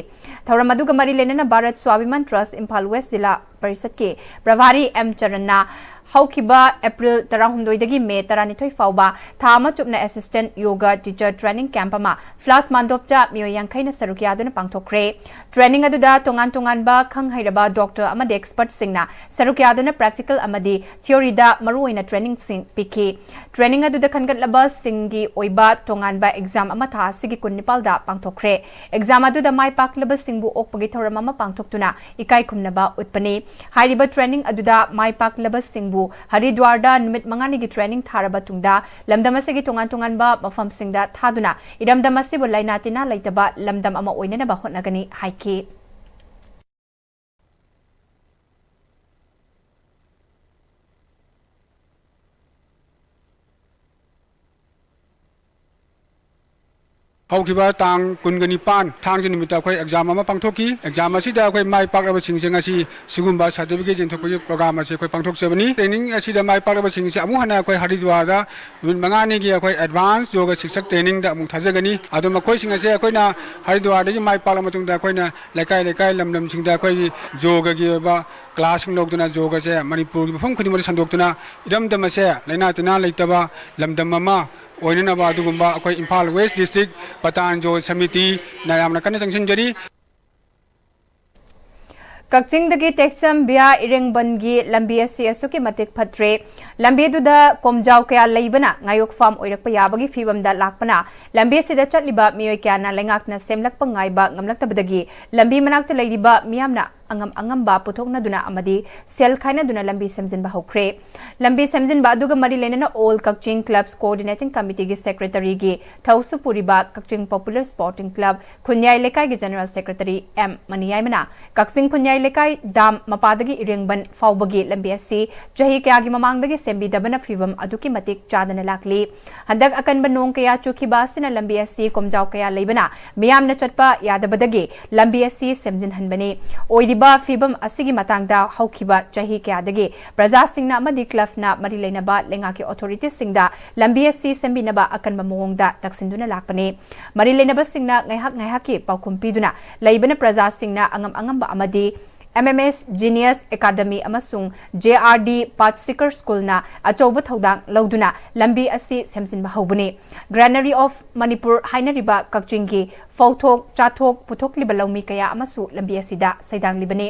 ꯊꯧꯔꯝ ꯑꯗꯨꯒ ꯃꯔꯤ ꯂꯩꯅꯅ ꯚꯥꯔꯠ ꯁ꯭ꯋꯥꯚꯤꯃꯥꯟ ꯇ꯭ꯔꯁ ꯏꯝꯐꯥꯜ ꯋꯦꯁ ꯖꯤꯂꯥ ꯄꯔꯤꯁꯠꯀꯤ ꯄ꯭ꯔꯚꯥꯔꯤ ꯑꯦꯝ ꯆꯔꯟꯅ ꯍꯧꯈꯤꯕ ꯑꯦꯄ꯭ꯔꯤꯜ ꯇꯔꯥꯍꯨꯝꯗꯣꯏꯗꯒꯤ ꯃꯦ ꯇꯔꯥꯅꯤꯊꯣꯏ ꯐꯥꯎꯕ ꯊꯥ ꯑꯃ ꯆꯨꯞꯅ ꯑꯦꯁꯤꯁꯇꯦꯟꯠ ꯌꯣꯒ ꯇꯤꯆꯔ ꯇ꯭ꯔꯦꯅꯤꯡ ꯀꯦꯝꯞ ꯑꯃ ꯐ꯭ꯂꯥꯁ ꯃꯥꯟꯗꯣꯞꯇ ꯃꯤꯑꯣꯏ ꯌꯥꯡꯈꯩꯅ ꯁꯔꯨꯛ ꯌꯥꯗꯨꯅ ꯄꯥꯡꯊꯣꯛꯈ꯭ꯔꯦ꯫ ꯇ꯭ꯔꯦꯅꯤꯡ ꯑꯗꯨꯗ ꯇꯣꯉꯥꯟ ꯇꯣꯉꯥꯟꯕ ꯈꯪ ꯍꯩꯔꯕ ꯗꯣꯛꯇꯔ ꯑꯃꯗꯤ ꯑꯦꯛꯁꯄꯔꯠꯁꯤꯡꯅ ꯁꯔꯨꯛ ꯌꯥꯗꯨꯅ ꯄ꯭ꯔꯦꯛꯇꯤꯀꯦꯜ ꯑꯃꯗꯤ ꯊꯤꯑꯣꯔꯤꯗ ꯃꯔꯨꯑꯣꯏꯅ ꯇ꯭ꯔꯦꯅꯤꯡꯁꯤꯡ ꯄꯤꯈꯤ꯫ ꯇ꯭ꯔꯦꯅꯤꯡ ꯑꯗꯨꯗ ꯈꯟꯒꯠꯂꯕꯁꯤꯡꯒꯤ ꯑꯣꯏꯕ ꯇꯣꯉꯥꯟꯕ ꯑꯦꯛꯖꯥꯝ ꯑꯃ ꯊꯥ ꯑꯁꯤꯒꯤ ꯀꯨꯟꯅꯤꯄꯥꯜꯗ ꯄꯥꯡꯊꯣꯛꯈ꯭ꯔꯦ꯫ ꯑꯦꯛꯖꯥꯝ ꯑꯗꯨꯗ ꯃꯥꯏ ꯄꯥꯛꯂꯕꯁꯤꯡꯕꯨ ꯑꯣꯛꯄꯒꯤ ꯊꯧꯔꯝ ꯑꯃ ꯄꯥꯡꯊꯣꯛꯇꯨꯅ ꯏꯀꯥꯏ ꯈꯨꯝꯅꯕ ꯎꯠꯄꯅꯤ꯫ ꯍꯥꯏꯔꯤꯕ ꯇ꯭ꯔꯦꯅꯤꯡ ꯑꯗꯨꯗ ꯃꯥꯏ ꯄꯥꯛꯂꯕꯁꯤꯡ ꯍꯔꯤꯗ꯭ꯋꯥꯔꯗ ꯅꯨꯃꯤꯠ ꯃꯉꯥꯅꯤꯒꯤ training ꯊꯥꯔꯕ ꯇꯨꯡꯗ ꯂꯝꯗꯝ ꯑꯁꯤꯒꯤ ꯇꯣꯉꯥꯟ ꯇꯣꯉꯥꯟꯕ ꯃꯐꯝꯁꯤꯡꯗ ꯊꯥꯗꯨꯅ ꯏꯔꯝꯗꯝ ꯑꯁꯤꯕꯨ ꯂꯥꯏꯅꯥ ꯇꯤꯟꯅꯥ ꯂꯩꯇꯕ ꯂꯝꯗꯝ ꯑꯃ ꯑꯣꯏꯅꯅꯕ ꯍꯣꯠꯅꯒꯅꯤ ꯍꯥꯏꯈꯤ꯫ ꯍꯧꯈꯤꯕ ꯇꯥꯡ ꯀꯨꯟꯒ ꯅꯤꯄꯥꯟ ꯊꯥꯡꯖ ꯅꯨꯃꯤꯠꯇ ꯑꯩꯈꯣꯏ exam ꯑꯃ ꯄꯥꯡꯊꯣꯛꯈꯤ꯫ Exam ꯑꯁꯤꯗ ꯑꯩꯈꯣꯏ ꯃꯥꯏ ꯄꯥꯛꯂꯕꯁꯤꯡꯁꯦ ꯉꯁꯤ ꯁꯤꯒꯨꯝꯕ certificate ꯌꯦꯟꯊꯣꯛꯄꯒꯤ program ꯑꯁꯤ ꯑꯩꯈꯣꯏ ꯄꯥꯡꯊꯣꯛꯆꯕꯅꯤ꯫ Training ꯑꯁꯤꯗ ꯃꯥꯏ ꯄꯥꯛꯂꯕꯁꯤꯡꯁꯦ ꯑꯃꯨꯛ ꯍꯟꯅ ꯑꯩꯈꯣꯏ ꯍꯔꯤꯗ꯭ꯋꯥꯔꯗ ꯅꯨꯃꯤꯠ ꯃꯉꯥꯅꯤꯒꯤ ꯑꯩꯈꯣꯏ advance yoga ꯁꯤꯛꯁꯛ training ꯗ ꯑꯃꯨꯛ ꯊꯥꯖꯒꯅꯤ꯫ ꯑꯗꯣ ꯃꯈꯣꯏꯁꯤꯡ ꯑꯁꯦ ꯑꯩꯈꯣꯏꯅ ꯍꯔꯤꯗ꯭ꯋꯥꯔꯗꯒꯤ ꯃꯥꯏ ꯄꯥꯛꯂꯕ ꯃꯇꯨꯡꯗ ꯑꯩꯈꯣꯏꯅ ꯂꯩꯀꯥꯏ ꯂꯩꯀꯥꯏ, ꯂꯝ ꯂꯝꯁꯤꯡꯗ ꯑꯩꯈꯣꯏꯒꯤ yoga ꯒꯤ ꯑꯣꯏꯕ class ꯁꯤꯡ ꯂꯧꯗꯨꯅ yoga ꯁꯦ ꯃꯅꯤꯄꯨꯔꯒꯤ ꯃꯐꯝ ꯈꯨꯗꯤꯡꯃꯛꯇ ꯁꯟꯗꯣꯛꯇꯨꯅ ꯏꯔꯝꯗꯝ ꯑꯁꯦ ꯂꯥꯏꯅꯥ ꯇꯤꯟꯅꯥ ꯂꯩꯇꯕ ꯂꯝꯗꯝ ꯑꯃ ꯑꯣꯏꯅꯅꯕ ꯑꯗꯨꯒꯨꯝꯕ ꯑꯩꯈꯣꯏ ꯏꯝꯐꯥꯜ West District ꯄꯇꯥꯟ ꯌꯣꯒ ꯁꯃꯤꯇꯤꯅ ꯌꯥꯝꯅ ꯀꯟꯅ ꯆꯪꯁꯤꯟꯖꯔꯤ꯫ ꯀꯛꯆꯤꯡꯗꯒꯤ ꯇꯦꯛꯆꯝ via ꯏꯔꯦꯡꯕꯟꯒꯤ ꯂꯝꯕꯤ ꯑꯁꯤ ꯑꯁꯨꯛꯀꯤ ꯃꯇꯤꯛ ꯐꯠꯇ꯭ꯔꯦ꯫ ꯂꯝꯕꯤ ꯑꯗꯨꯗ ꯀꯣꯝꯖꯥꯎ ꯀꯌꯥ ꯂꯩꯕꯅ ꯉꯥꯌꯣꯛꯐꯝ ꯑꯣꯏꯔꯛꯄ ꯌꯥꯕꯒꯤ ꯐꯤꯕꯝꯗ ꯂꯥꯛꯄꯅ, ꯂꯝꯕꯤ ꯑꯁꯤꯗ ꯆꯠꯂꯤꯕ ꯃꯤꯑꯣꯏ ꯀꯌꯥꯅ ꯂꯩꯉꯥꯛꯅ ꯁꯦꯝꯂꯛꯄ ꯉꯥꯏꯕ ꯉꯝꯂꯛꯇꯕꯗꯒꯤ ꯂꯝꯕꯤ ꯃꯅꯥꯛꯇ ꯂꯩꯔꯤꯕ ꯃꯤꯌꯥꯝꯅ ꯑꯉꯝ ꯑꯉꯝꯕ ꯄꯨꯊꯣꯛꯅꯗꯨꯅ ꯑꯃꯗꯤ ꯁꯦꯜ ꯈꯥꯏꯅꯗꯨꯅ ꯂꯝꯕꯤ ꯁꯦꯝꯖꯤꯟꯕ ꯍꯧꯈ꯭ꯔꯦ꯫ ꯂꯝꯕꯤ ꯁꯦꯝꯖꯤꯟꯕ ꯑꯗꯨꯒ ꯃꯔꯤ ꯂꯩꯅꯅ All Kakching Clubs Coordinating Committee ꯒꯤ secretary ꯒꯤ ꯊꯧꯁꯨ ꯄꯨꯔꯤꯕ ꯀꯛꯆꯤꯡ Popular Sporting Club ꯈꯨꯟꯌꯥꯏ ꯂꯩꯀꯥꯏꯒꯤ general secretary ꯑꯦꯝ ꯃꯅꯤꯌꯥꯏꯃꯅ ꯀꯛꯆꯤꯡ ꯈꯨꯟꯌꯥꯏ ꯂꯩꯀꯥꯏ ꯗꯥꯝ ꯃꯄꯥꯗꯒꯤ ꯏꯔꯦꯡꯕꯟ ꯐꯥꯎꯕꯒꯤ ꯂꯝꯕꯤ ꯑꯁꯤ ꯆꯍꯤ ꯀꯌꯥꯒꯤ ꯃꯃꯥꯡꯗꯒꯤ ꯁꯦꯝꯕꯤꯗꯕꯅ ꯐꯤꯕꯝ ꯑꯗꯨꯛꯀꯤ ꯃꯇꯤꯛ ꯆꯥꯗꯅ ꯂꯥꯛꯂꯤ꯫ ꯍꯟꯗꯛ ꯑꯀꯟꯕ ꯅꯣꯡ ꯀꯌꯥ ꯆꯨꯈꯤꯕ ꯑꯁꯤꯅ ꯂꯝꯕꯤ ꯑꯁꯤ ꯀꯣꯝꯖꯥꯎ ꯀꯌꯥ ꯂꯩꯕꯅ ꯃꯤꯌꯥꯝꯅ ꯆꯠꯄ ꯌꯥꯗꯕꯗꯒꯤ ꯂꯝꯕꯤ ꯑꯁꯤ ꯁꯦꯝꯖꯤꯟꯍꯟꯕꯅꯤ꯫ ꯑꯣꯏꯔꯤꯕ ꯐꯤꯕꯝ ꯑꯁꯤꯒꯤ ꯃꯇꯥꯡꯗ ꯍꯧꯈꯤꯕ ꯆꯍꯤ ꯀꯌꯥꯗꯒꯤ ꯄ꯭ꯔꯖꯥꯁꯤꯡꯅ ꯑꯃꯗꯤ club ꯅ ꯃꯔꯤ ꯂꯩꯅꯕ ꯂꯩꯉꯥꯛꯀꯤ authorities ꯁꯤꯡꯗ ꯂꯝꯕꯤ ꯑꯁꯤ ꯁꯦꯝꯕꯤꯅꯕ ꯑꯀꯟꯕ ꯃꯑꯣꯡꯗ ꯇꯛꯁꯤꯟꯗꯨꯅ ꯂꯥꯛꯄꯅꯤ꯫ ꯃꯔꯤ ꯂꯩꯅꯕꯁꯤꯡꯅ ꯉꯥꯏꯍꯥꯛ ꯉꯥꯏꯍꯥꯛꯀꯤ ꯄꯥꯎꯈꯨꯝ ꯄꯤꯗꯨꯅ ꯂꯩꯕꯅ ꯄ꯭ꯔꯖꯥꯁꯤꯡꯅ ꯑꯉꯝ ꯑꯉꯝꯕ ꯑꯃꯗꯤ M M S Genius Academy ꯑꯃꯁꯨꯡ J R D Pathseeker School ꯅ ꯑꯆꯧꯕ ꯊꯧꯗꯥꯡ ꯂꯧꯗꯨꯅ ꯂꯝꯕꯤ ꯑꯁꯤ ꯁꯦꯝꯖꯤꯟꯕ ꯍꯧꯕꯅꯤ꯫ Granary of Manipur ꯍꯥꯏꯅꯔꯤꯕ ꯀꯛꯆꯤꯡꯒꯤ ꯐꯧꯊꯣꯛ ꯆꯥꯊꯣꯛ ꯄꯨꯊꯣꯛꯂꯤꯕ ꯂꯧꯃꯤ ꯀꯌꯥ ꯑꯃꯁꯨ ꯂꯝꯕꯤ ꯑꯁꯤꯗ ꯁꯩꯗꯥꯡꯂꯤꯕꯅꯤ꯫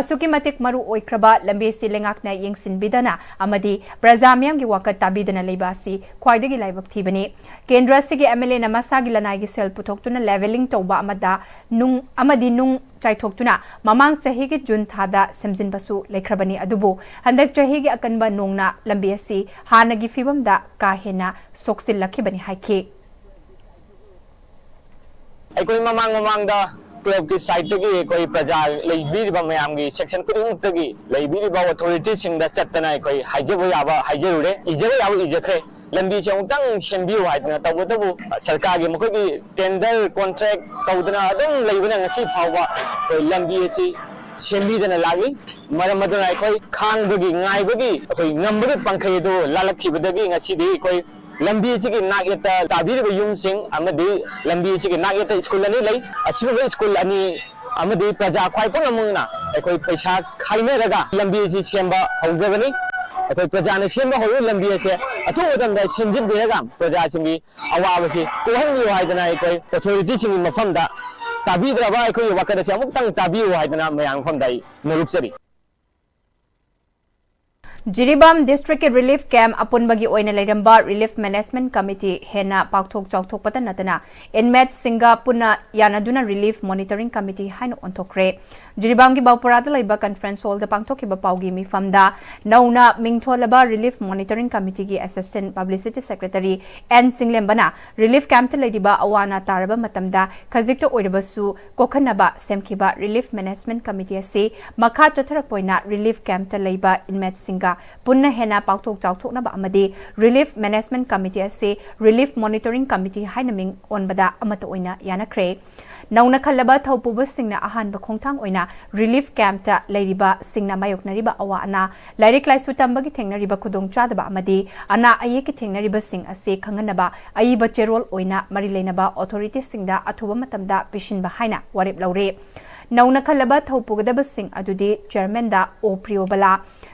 ꯑꯁꯨꯛꯀꯤ ꯃꯇꯤꯛ ꯃꯔꯨ ꯑꯣꯏꯈ꯭ꯔꯕ ꯂꯝꯕꯤ ꯑꯁꯤ ꯂꯩꯉꯥꯛꯅ ꯌꯦꯡꯁꯤꯟꯕꯤꯗꯅ ꯑꯃꯗꯤ ꯄ꯭ꯔꯖꯥ ꯃꯤꯌꯥꯝꯒꯤ ꯋꯥꯀꯠ ꯇꯥꯕꯤꯗꯅ ꯂꯩꯕ ꯑꯁꯤ ꯈ꯭ꯋꯥꯏꯗꯒꯤ ꯂꯥꯏꯕꯛ ꯊꯤꯕꯅꯤ꯫ ꯀꯦꯟꯗ꯭ꯔ ꯑꯁꯤꯒꯤ M L A ꯅ ꯃꯁꯥꯒꯤ ꯂꯅꯥꯏꯒꯤ ꯁꯦꯜ ꯄꯨꯊꯣꯛꯇꯨꯅ levelling ꯇꯧꯕ ꯑꯃꯗ ꯅꯨꯡ ꯑꯃꯗꯤ ꯅꯨꯡ ꯆꯥꯏꯊꯣꯛꯇꯨꯅ ꯃꯃꯥꯡ ꯆꯍꯤꯒꯤ ꯖꯨꯟ ꯊꯥꯗ ꯁꯦꯝꯖꯤꯟꯕꯁꯨ ꯂꯩꯈ꯭ꯔꯕꯅꯤ꯫ ꯑꯗꯨꯕꯨ ꯍꯟꯗꯛ ꯆꯍꯤꯒꯤ ꯑꯀꯟꯕ ꯅꯣꯡꯅ ꯂꯝꯕꯤ ꯑꯁꯤ ꯍꯥꯟꯅꯒꯤ ꯐꯤꯕꯝꯗ ꯀꯥ ꯍꯦꯟꯅ ꯁꯣꯛꯆꯤꯜꯂꯛꯈꯤꯕꯅꯤ ꯍꯥꯏꯈꯤ꯫ ꯑꯩꯈꯣꯏ ꯃꯃꯥꯡ ꯃꯃꯥꯡꯗ clubꯀꯤ sideꯇꯒꯤ ꯑꯩꯈꯣꯏ ꯄ꯭ꯔꯖꯥ ꯂꯩꯕꯤꯔꯤꯕ ꯃꯌꯥꯝꯒꯤ section ꯈꯨꯗꯤꯡꯃꯛꯇꯒꯤ ꯂꯩꯕꯤꯔꯤꯕ authorityꯁꯤꯡꯗ ꯆꯠꯇꯅ ꯑꯩꯈꯣꯏ ꯍꯥꯏꯖꯕ ꯌꯥꯕ ꯍꯥꯏꯖꯔꯨꯔꯦ, ꯏꯖꯕ ꯌꯥꯕ ꯏꯖꯈ꯭ꯔꯦ꯫ ꯂꯝꯕꯤꯁꯦ ꯑꯃꯨꯛꯇꯪ ꯁꯦꯝꯕꯤꯌꯨ ꯍꯥꯏꯗꯅ꯫ ꯇꯧꯕꯇꯕꯨ ꯁꯔꯀꯥꯔꯒꯤ ꯃꯈꯣꯏꯒꯤ tender contract ꯇꯧꯗꯅ ꯑꯗꯨꯝ ꯂꯩꯕꯅ ꯉꯁꯤ ꯐꯥꯎꯕ ꯑꯩꯈꯣꯏ ꯂꯝꯕꯤ ꯑꯁꯤ ꯁꯦꯝꯕꯤꯗꯅ ꯂꯥꯛꯂꯤ꯫ ꯃꯔꯝ ꯑꯗꯨꯅ ꯑꯩꯈꯣꯏ ꯈꯥꯡꯕꯒꯤ, ꯉꯥꯏꯕꯒꯤ, ꯑꯩꯈꯣꯏ ꯉꯝꯕꯒꯤ ꯄꯥꯡꯈꯩ ꯑꯗꯨ ꯂꯥꯜꯂꯛꯈꯤꯕꯗꯒꯤ ꯉꯁꯤꯗꯤ ꯑꯩꯈꯣꯏ ꯂꯝꯕꯤ ꯑꯁꯤꯒꯤ ꯅꯥꯛ ꯌꯦꯠꯇ ꯇꯥꯕꯤꯔꯤꯕ ꯌꯨꯝꯁꯤꯡ ꯑꯃꯗꯤ ꯂꯝꯕꯤ ꯑꯁꯤꯒꯤ ꯅꯥꯛ ꯌꯦꯠꯇ ꯁ꯭ꯀꯨꯜ ꯑꯅꯤ ꯂꯩ꯫ ꯑꯁꯤꯒꯨꯝꯕ ꯁ꯭ꯀꯨꯜ ꯑꯅꯤ ꯑꯃꯗꯤ ꯄ꯭ꯔꯖꯥ ꯈ꯭ꯋꯥꯏ ꯄꯨꯝꯅꯃꯛꯅ ꯑꯩꯈꯣꯏ ꯄꯩꯁꯥ ꯈꯥꯏꯅꯔꯒ ꯂꯝꯕꯤ ꯑꯁꯤ ꯁꯦꯝꯕ ꯍꯧꯖꯕꯅꯤ꯫ ꯑꯩꯈꯣꯏ ꯄ꯭ꯔꯖꯥꯅ ꯁꯦꯝꯕ ꯍꯧꯔꯤꯕ ꯂꯝꯕꯤ ꯑꯁꯦ ꯑꯊꯨꯕ ꯃꯇꯝꯗ ꯁꯦꯝꯖꯤꯟꯕꯤꯔꯒ ꯄ꯭ꯔꯖꯥꯁꯤꯡꯒꯤ ꯑꯋꯥꯕꯁꯤ ꯀꯣꯛꯍꯟꯕꯤꯌꯨ ꯍꯥꯏꯗꯅ ꯑꯩꯈꯣꯏ authorityꯁꯤꯡꯒꯤ ꯃꯐꯝꯗ ꯇꯥꯕꯤꯗ꯭ꯔꯕ ꯑꯩꯈꯣꯏꯒꯤ ꯋꯥꯀꯠ ꯑꯁꯤ ꯑꯃꯨꯛꯇꯪ ꯇꯥꯕꯤꯌꯨ ꯍꯥꯏꯗꯅ ꯃꯌꯥꯝ ꯃꯐꯝꯗ ꯑꯩ ꯅꯣꯂꯨꯛꯆꯔꯤ꯫ ꯖꯤꯔꯤꯕꯥꯝ districtꯀꯤ relief camp ꯑꯄꯨꯟꯕꯒꯤ ꯑꯣꯏꯅ ꯂꯩꯔꯝꯕ Relief Management Committee ꯍꯦꯟꯅ ꯄꯥꯛꯊꯣꯛ ꯆꯥꯎꯊꯣꯛꯄꯇ ꯅꯠꯇꯅ inmateꯁꯤꯡꯒ ꯄꯨꯟꯅ ꯌꯥꯅꯗꯨꯅ Relief Monitoring Committee ꯍꯥꯏꯅ ꯑꯣꯟꯊꯣꯛꯈ꯭ꯔꯦ꯫ ꯖꯤꯔꯤꯕꯥꯝꯒꯤ ꯕꯥꯎꯄꯨꯔꯥꯗ ꯂꯩꯕ conference hallꯗ ꯄꯥꯡꯊꯣꯛꯈꯤꯕ ꯄꯥꯎꯒꯤ ꯃꯤꯐꯝꯗ ꯅꯧꯅ ꯃꯤꯡꯊꯣꯜꯂꯕ Relief Monitoring Committeeꯒꯤ Assistant Publicity Secretary ꯑꯦꯟ ꯆꯤꯡꯂꯦꯝꯕꯅ relief campꯇ ꯂꯩꯔꯤꯕ ꯑꯋꯥ ꯑꯅꯥ ꯇꯥꯔꯕ ꯃꯇꯝꯗ ꯈꯖꯤꯛꯇ ꯑꯣꯏꯔꯕꯁꯨ ꯀꯣꯛꯍꯟꯅꯕ ꯁꯦꯝꯈꯤꯕ Relief Management Committee ꯑꯁꯤ ꯃꯈꯥ ꯆꯠꯊꯔꯛꯄ ꯑꯣꯏꯅ relief campꯇ ꯂꯩꯕ inmateꯁꯤꯡꯒ ꯄꯨꯟꯅ ꯍꯦꯟꯅ ꯄꯥꯛꯊꯣꯛ ꯆꯥꯎꯊꯣꯛꯅꯕ ꯑꯃꯗꯤ Relief Management Committee ꯑꯁꯤ Relief Monitoring Committee ꯍꯥꯏꯅ ꯃꯤꯡ ꯑꯣꯟꯕꯗ ꯑꯃꯠꯇ ꯑꯣꯏꯅ ꯌꯥꯅꯈ꯭ꯔꯦ꯫ ꯅꯧꯅ ꯈꯜꯂꯕ ꯊꯧꯄꯨꯕꯁꯤꯡꯅ ꯑꯍꯥꯟꯕ ꯈꯣꯡꯊꯥꯡ ꯑꯣꯏꯅ relief campꯇ ꯂꯩꯔꯤꯕꯁꯤꯡꯅ ꯃꯥꯌꯣꯛꯅꯔꯤꯕ ꯑꯋꯥ ꯑꯅꯥ, ꯂꯥꯏꯔꯤꯛ ꯂꯥꯏꯁꯨ ꯇꯝꯕꯒꯤ ꯊꯦꯡꯅꯔꯤꯕ ꯈꯨꯗꯣꯡꯆꯥꯗꯕ ꯑꯃꯗꯤ ꯑꯅꯥ ꯑꯌꯦꯛꯀꯤ ꯊꯦꯡꯅꯔꯤꯕꯁꯤꯡ ꯑꯁꯤ ꯈꯪꯍꯟꯅꯕ ꯑꯏꯕ ꯆꯦꯔꯣꯜ ꯑꯣꯏꯅ ꯃꯔꯤ ꯂꯩꯅꯕ authorityꯁꯤꯡꯗ ꯑꯊꯨꯕ ꯃꯇꯝꯗ ꯄꯤꯁꯤꯟꯕ ꯍꯥꯏꯅ ꯋꯥꯔꯦꯞ ꯂꯧꯔꯦ꯫ ꯅꯧꯅ ꯈꯜꯂꯕ ꯊꯧꯄꯨꯒꯗꯕꯁꯤꯡ ꯑꯗꯨꯗꯤ chairmanꯗ ꯑꯣ ꯄ꯭ꯔꯤꯌꯣꯕꯂꯥ,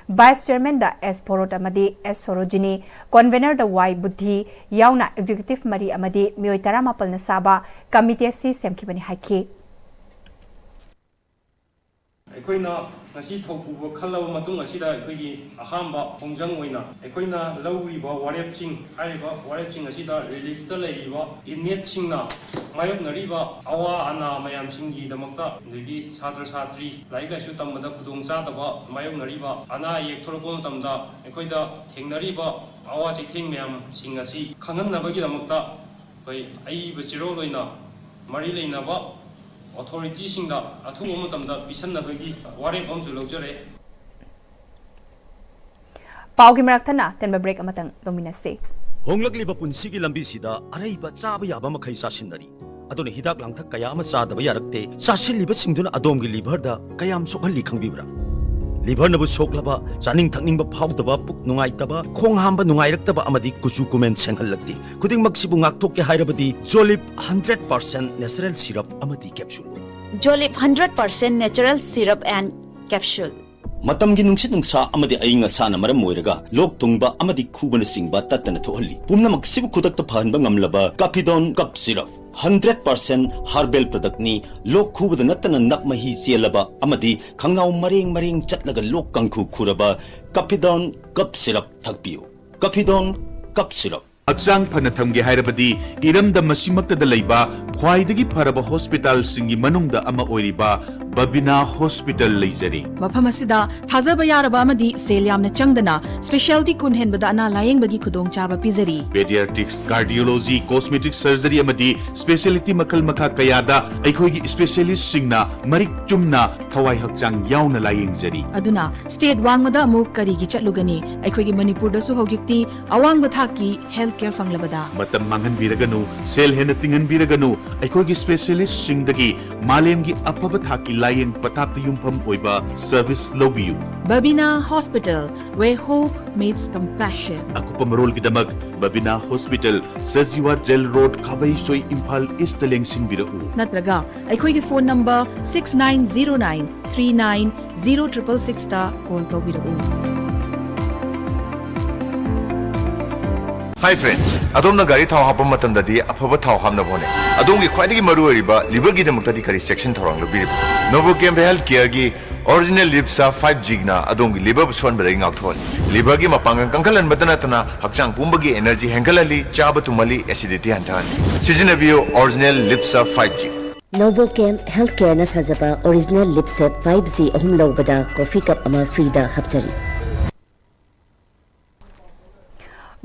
vice chairmanꯗ ꯑꯦꯁ ꯚꯣꯔꯣꯠ ꯑꯃꯗꯤ ꯑꯦꯁ ꯁꯣꯔꯣꯖꯤꯅꯤ, convenerꯗ ꯋꯥꯏ ꯕꯨꯙꯤ ꯌꯥꯎꯅ executive ꯃꯔꯤ ꯑꯃꯗꯤ ꯃꯤꯑꯣꯏ ꯇꯔꯥꯃꯥꯄꯜꯅ ꯁꯥꯕ committee ꯑꯁꯤ ꯁꯦꯝꯈꯤꯕꯅꯤ ꯍꯥꯏꯈꯤ꯫ ꯑꯩꯈꯣꯏꯅ ꯉꯁꯤ ꯊꯧꯄꯨꯕ ꯈꯜꯂꯕ ꯃꯇꯨꯡ ꯑꯁꯤꯗ ꯑꯩꯈꯣꯏꯒꯤ ꯑꯍꯥꯟꯕ ꯈꯣꯡꯖꯪ ꯑꯣꯏꯅ ꯑꯩꯈꯣꯏꯅ ꯂꯧꯔꯤꯕ ꯋꯥꯔꯦꯞꯁꯤꯡ, ꯍꯥꯏꯔꯤꯕ ꯋꯥꯔꯦꯞꯁꯤꯡ ꯑꯁꯤꯗ reliefꯇ ꯂꯩꯔꯤꯕ inmateꯁꯤꯡꯅ ꯃꯥꯌꯣꯛꯅꯔꯤꯕ ꯑꯋꯥ ꯑꯅꯥ ꯃꯌꯥꯝꯁꯤꯡꯒꯤꯗꯃꯛꯇ, ꯑꯗꯒꯤ ꯁꯥꯇ꯭ꯔ ꯁꯥꯇ꯭ꯔꯤ ꯂꯥꯏꯔꯤꯛ ꯂꯥꯏꯁꯨ ꯇꯝꯕꯗ ꯈꯨꯗꯣꯡ ꯆꯥꯗꯕ, ꯃꯥꯌꯣꯛꯅꯔꯤꯕ ꯑꯅꯥ ꯑꯌꯦꯛ ꯊꯣꯛꯂꯛꯄ ꯃꯇꯝꯗ ꯑꯩꯈꯣꯏꯗ ꯊꯦꯡꯅꯔꯤꯕ ꯑꯋꯥ ꯆꯩꯊꯦꯡ ꯃꯌꯥꯝꯁꯤꯡ ꯑꯁꯤ ꯈꯪꯍꯟꯅꯕꯒꯤꯗꯃꯛꯇ ꯑꯩꯈꯣꯏ ꯑꯏꯕ ꯆꯦꯔꯣꯜ ꯑꯣꯏꯅ ꯃꯔꯤ ꯂꯩꯅꯕ ꯑꯣꯊꯣꯔꯤꯇꯤꯁꯤꯡꯗ ꯑꯊꯨꯕ ꯃꯇꯝꯗ ꯄꯤꯁꯟꯅꯕꯒꯤ ꯋꯥꯔꯦꯞ ꯑꯃꯁꯨ ꯂꯧꯖꯔꯦ꯫ ꯄꯥꯎꯒꯤ ꯃꯔꯛ ꯊꯠꯅ ꯇꯦꯟꯕ ꯕ꯭ꯔꯦꯛ ꯑꯃꯇꯪ ꯂꯧꯃꯤꯟꯅꯁꯤ꯫ ꯍꯣꯡꯂꯛꯂꯤꯕ ꯄꯨꯟꯁꯤꯒꯤ ꯂꯝꯕꯤꯁꯤꯗ ꯑꯔꯩꯕ ꯆꯥꯕ ꯌꯥꯕ ꯃꯈꯩ ꯆꯥꯁꯤꯟꯅꯔꯤ꯫ ꯑꯗꯨꯅ ꯍꯤꯗꯥꯛ ꯂꯥꯡꯊꯛ ꯀꯌꯥ ꯑꯃ ꯆꯥꯗꯕ ꯌꯥꯔꯛꯇꯦ꯫ ꯆꯥꯁꯤꯜꯂꯤꯕꯁꯤꯡꯗꯨꯅ ꯑꯗꯣꯝꯒꯤ ꯂꯤꯚꯔꯗ ꯀꯌꯥꯝ ꯁꯣꯛꯍꯜꯂꯤ ꯈꯪꯕꯤꯕ꯭ꯔꯥ? ꯂꯤꯚꯔꯅꯕꯨ ꯁꯣꯛꯂꯕ, ꯆꯥꯅꯤꯡ ꯊꯛꯅꯤꯡꯕ ꯐꯥꯎꯗꯕ, ꯄꯨꯛ ꯅꯨꯡꯉꯥꯏꯇꯕ, ꯈꯣꯡ ꯍꯥꯝꯕ ꯅꯨꯡꯉꯥꯏꯔꯛꯇꯕ ꯑꯃꯗꯤ ꯀꯨꯆꯨ ꯀꯨꯃꯦꯟ ꯁꯦꯡꯍꯜꯂꯛꯇꯦ꯫ ꯈꯨꯗꯤꯡꯃꯛꯁꯤꯕꯨ ꯉꯥꯛꯊꯣꯛꯀꯦ ꯍꯥꯏꯔꯕꯗꯤ ꯖꯣꯂꯤꯞ ꯍꯟꯗ꯭ꯔꯦꯠ ꯄꯥꯔꯁꯦꯟ ꯅꯦꯆꯔꯦꯜ ꯁꯤꯔꯞ ꯑꯃꯗꯤ capsule. Jolip hundred percent natural syrup and capsule. ꯃꯇꯝꯒꯤ ꯅꯨꯡꯁꯤꯠ ꯅꯨꯡꯁꯥ ꯑꯃꯗꯤ ꯑꯏꯪ ꯑꯁꯥꯅ ꯃꯔꯝ ꯑꯣꯏꯔꯒ ꯂꯣꯛ ꯊꯨꯡꯕ ꯑꯃꯗꯤ ꯈꯨꯕꯅꯆꯤꯡꯕ ꯇꯠꯇꯅ ꯊꯣꯛꯍꯜꯂꯤ꯫ ꯄꯨꯝꯅꯃꯛꯁꯤꯕꯨ ꯈꯨꯗꯛꯇ ꯐꯍꯟꯕ ꯉꯝꯂꯕ ꯀꯥꯐꯤꯗꯣꯟ ꯀꯞ ꯁꯤꯔꯞ ꯍꯟꯗ꯭ꯔꯦꯠ ꯄꯥꯔꯁꯦꯟ ꯍꯥꯔꯕꯦꯜ ꯄ꯭ꯔꯗꯛꯅꯤ꯫ ꯂꯣꯛ ꯈꯨꯕꯗ ꯅꯠꯇꯅ ꯅꯞ ꯃꯍꯤ ꯆꯦꯜꯂꯕ ꯑꯃꯗꯤ ꯈꯪꯅꯥꯎ ꯃꯔꯦꯡ ꯃꯔꯦꯡ ꯆꯠꯂꯒ ꯂꯣꯛ ꯀꯥꯡꯈꯨ ꯈꯨꯔꯕ ꯀꯥꯐꯤꯗꯣꯟ ꯀꯞ ꯁꯤꯔꯞ ꯊꯛꯄꯤꯌꯨ꯫ ꯀꯥꯐꯤꯗꯣꯟ ꯀꯞ ꯁꯤꯔꯞ꯫ ꯍꯛꯆꯥꯡ ꯐꯅ ꯊꯝꯒꯦ ꯍꯥꯏꯔꯕꯗꯤ ꯏꯔꯝꯗꯝ ꯑꯁꯤꯃꯛꯇꯗ ꯂꯩꯕ ꯈ꯭ꯋꯥꯏꯗꯒꯤ ꯐꯔꯕ ꯍꯣꯁꯄꯤꯇꯥꯜꯁꯤꯡꯒꯤ ꯃꯅꯨꯡꯗ ꯑꯃ ꯑꯣꯏꯔꯤꯕ ꯕꯕꯤꯅꯥ ꯍꯣꯁꯄꯤꯇꯥꯜ ꯂꯩꯖꯔꯤ꯫ ꯃꯐꯝ ꯑꯁꯤꯗ ꯊꯥꯖꯕ ꯌꯥꯔꯕ ꯑꯃꯗꯤ ꯁꯦꯜ ꯌꯥꯝꯅ ꯆꯪꯗꯅ ꯁ꯭ꯄꯦꯁꯤꯌꯥꯂꯤꯇꯤ ꯀꯨꯟ ꯍꯦꯟꯕꯗ ꯑꯅꯥ ꯂꯥꯌꯦꯡꯕꯒꯤ ꯈꯨꯗꯣꯡꯆꯥꯕ ꯄꯤꯖꯔꯤ꯫ Pediatrics, Cardiology, Cosmetic Surgery ꯑꯃꯗꯤ ꯁ꯭ꯄꯦꯁꯤꯌꯥꯂꯤꯇꯤ ꯃꯈꯜ ꯃꯈꯥ ꯀꯌꯥꯗ ꯑꯩꯈꯣꯏꯒꯤ ꯁ꯭ꯄꯦꯁꯤꯌꯥꯂꯤꯁꯁꯤꯡꯅ ꯃꯔꯤꯛ ꯆꯨꯝꯅ ꯊꯋꯥꯏ ꯍꯛꯆꯥꯡ ꯌꯥꯎꯅ ꯂꯥꯌꯦꯡꯖꯔꯤ꯫ ꯑꯗꯨꯅ ꯁ꯭ꯇꯦꯠ ꯋꯥꯡꯃꯗ ꯑꯃꯨꯛ ꯀꯔꯤꯒꯤ ꯆꯠꯂꯨꯒꯅꯤ? ꯑꯩꯈꯣꯏꯒꯤ ꯃꯅꯤꯄꯨꯔꯗꯁꯨ ꯍꯧꯖꯤꯛꯇꯤ ꯑꯋꯥꯡꯕ ꯊꯥꯛꯀꯤ ꯍꯦꯜꯊ ꯀꯦꯌꯔ ꯐꯪꯂꯕꯗ꯫ ꯃꯇꯝ ꯃꯥꯡꯍꯟꯕꯤꯔꯒꯅꯨ, ꯁꯦꯜ ꯍꯦꯟꯅ ꯇꯤꯡꯍꯟꯕꯤꯔꯒꯅꯨ, ꯑꯩꯈꯣꯏꯒꯤ ꯁ꯭ꯄꯦꯁꯤꯌꯥꯂꯤꯁꯁꯤꯡꯗꯒꯤ ꯃꯥꯂꯦꯝꯒꯤ ꯑꯐꯕ ꯊꯥꯛꯀꯤ ꯂꯥꯌꯦꯡ ꯄꯊꯥꯞꯇ ꯌꯨꯝꯐꯝ ꯑꯣꯏꯕ ꯁꯔꯚꯤꯁ ꯂꯧꯕꯤꯌꯨ꯫ Babina Hospital, where hope meets compassion. ꯑꯀꯨꯞꯄ ꯃꯔꯣꯜꯒꯤꯗꯃꯛ ꯕꯕꯤꯅꯥ hospital, Sajiwa jail road, Khabeisoi, Imphal east ꯂꯦꯡꯁꯤꯟꯕꯤꯔꯛꯎ꯫ ꯅꯠꯇ꯭ꯔꯒ ꯑꯩꯈꯣꯏꯒꯤ phone number six nine zero nine three nine zero triple six ꯇ ꯀꯣꯜ ꯇꯧꯕꯤꯔꯛꯎ꯫ Hi friends, ꯑꯗꯣꯝꯅ ꯒꯥꯔꯤ ꯊꯥꯎ ꯍꯥꯞꯄ ꯃꯇꯝꯗꯗꯤ ꯑꯐꯕ ꯊꯥꯎ ꯍꯥꯞꯅꯕ ꯍꯣꯠꯅꯩ꯫ ꯑꯗꯣꯝꯒꯤ ꯈ꯭ꯋꯥꯏꯗꯒꯤ ꯃꯔꯨꯑꯣꯏꯔꯤꯕ liverꯒꯤꯗꯃꯛꯇꯗꯤ ꯀꯔꯤ ꯆꯦꯛꯁꯤꯟ ꯊꯧꯔꯥꯡ ꯂꯧꯕꯤꯔꯤꯕ? Novochem Health Careꯒꯤ Original Liver Serve five Gꯅ ꯑꯗꯣꯝꯒꯤ liverꯕꯨ ꯁꯣꯟꯕꯗꯒꯤ ꯉꯥꯛꯊꯣꯛꯍꯜꯂꯤ꯫ Liverꯒꯤ ꯃꯄꯥꯡꯒꯜ ꯀꯟꯈꯠꯍꯟꯕꯇ ꯅꯠꯇꯅ ꯍꯛꯆꯥꯡ ꯄꯨꯝꯕꯒꯤ energy ꯍꯦꯟꯒꯠꯍꯜꯂꯤ, ꯆꯥꯕ ꯇꯨꯝꯍꯜꯂꯤ, acidity ꯍꯟꯊꯍꯜꯂꯤ꯫ ꯁꯤꯖꯤꯟꯅꯕꯤꯌꯨ Original Liver Serve five G꯫ Novochem Health Careꯅ ꯁꯥꯖꯕ Original Liver Serve five G ꯑꯍꯨꯝ ꯂꯧꯕꯗ coffee cup ꯑꯃ freeꯗ ꯍꯥꯞꯆꯔꯤ꯫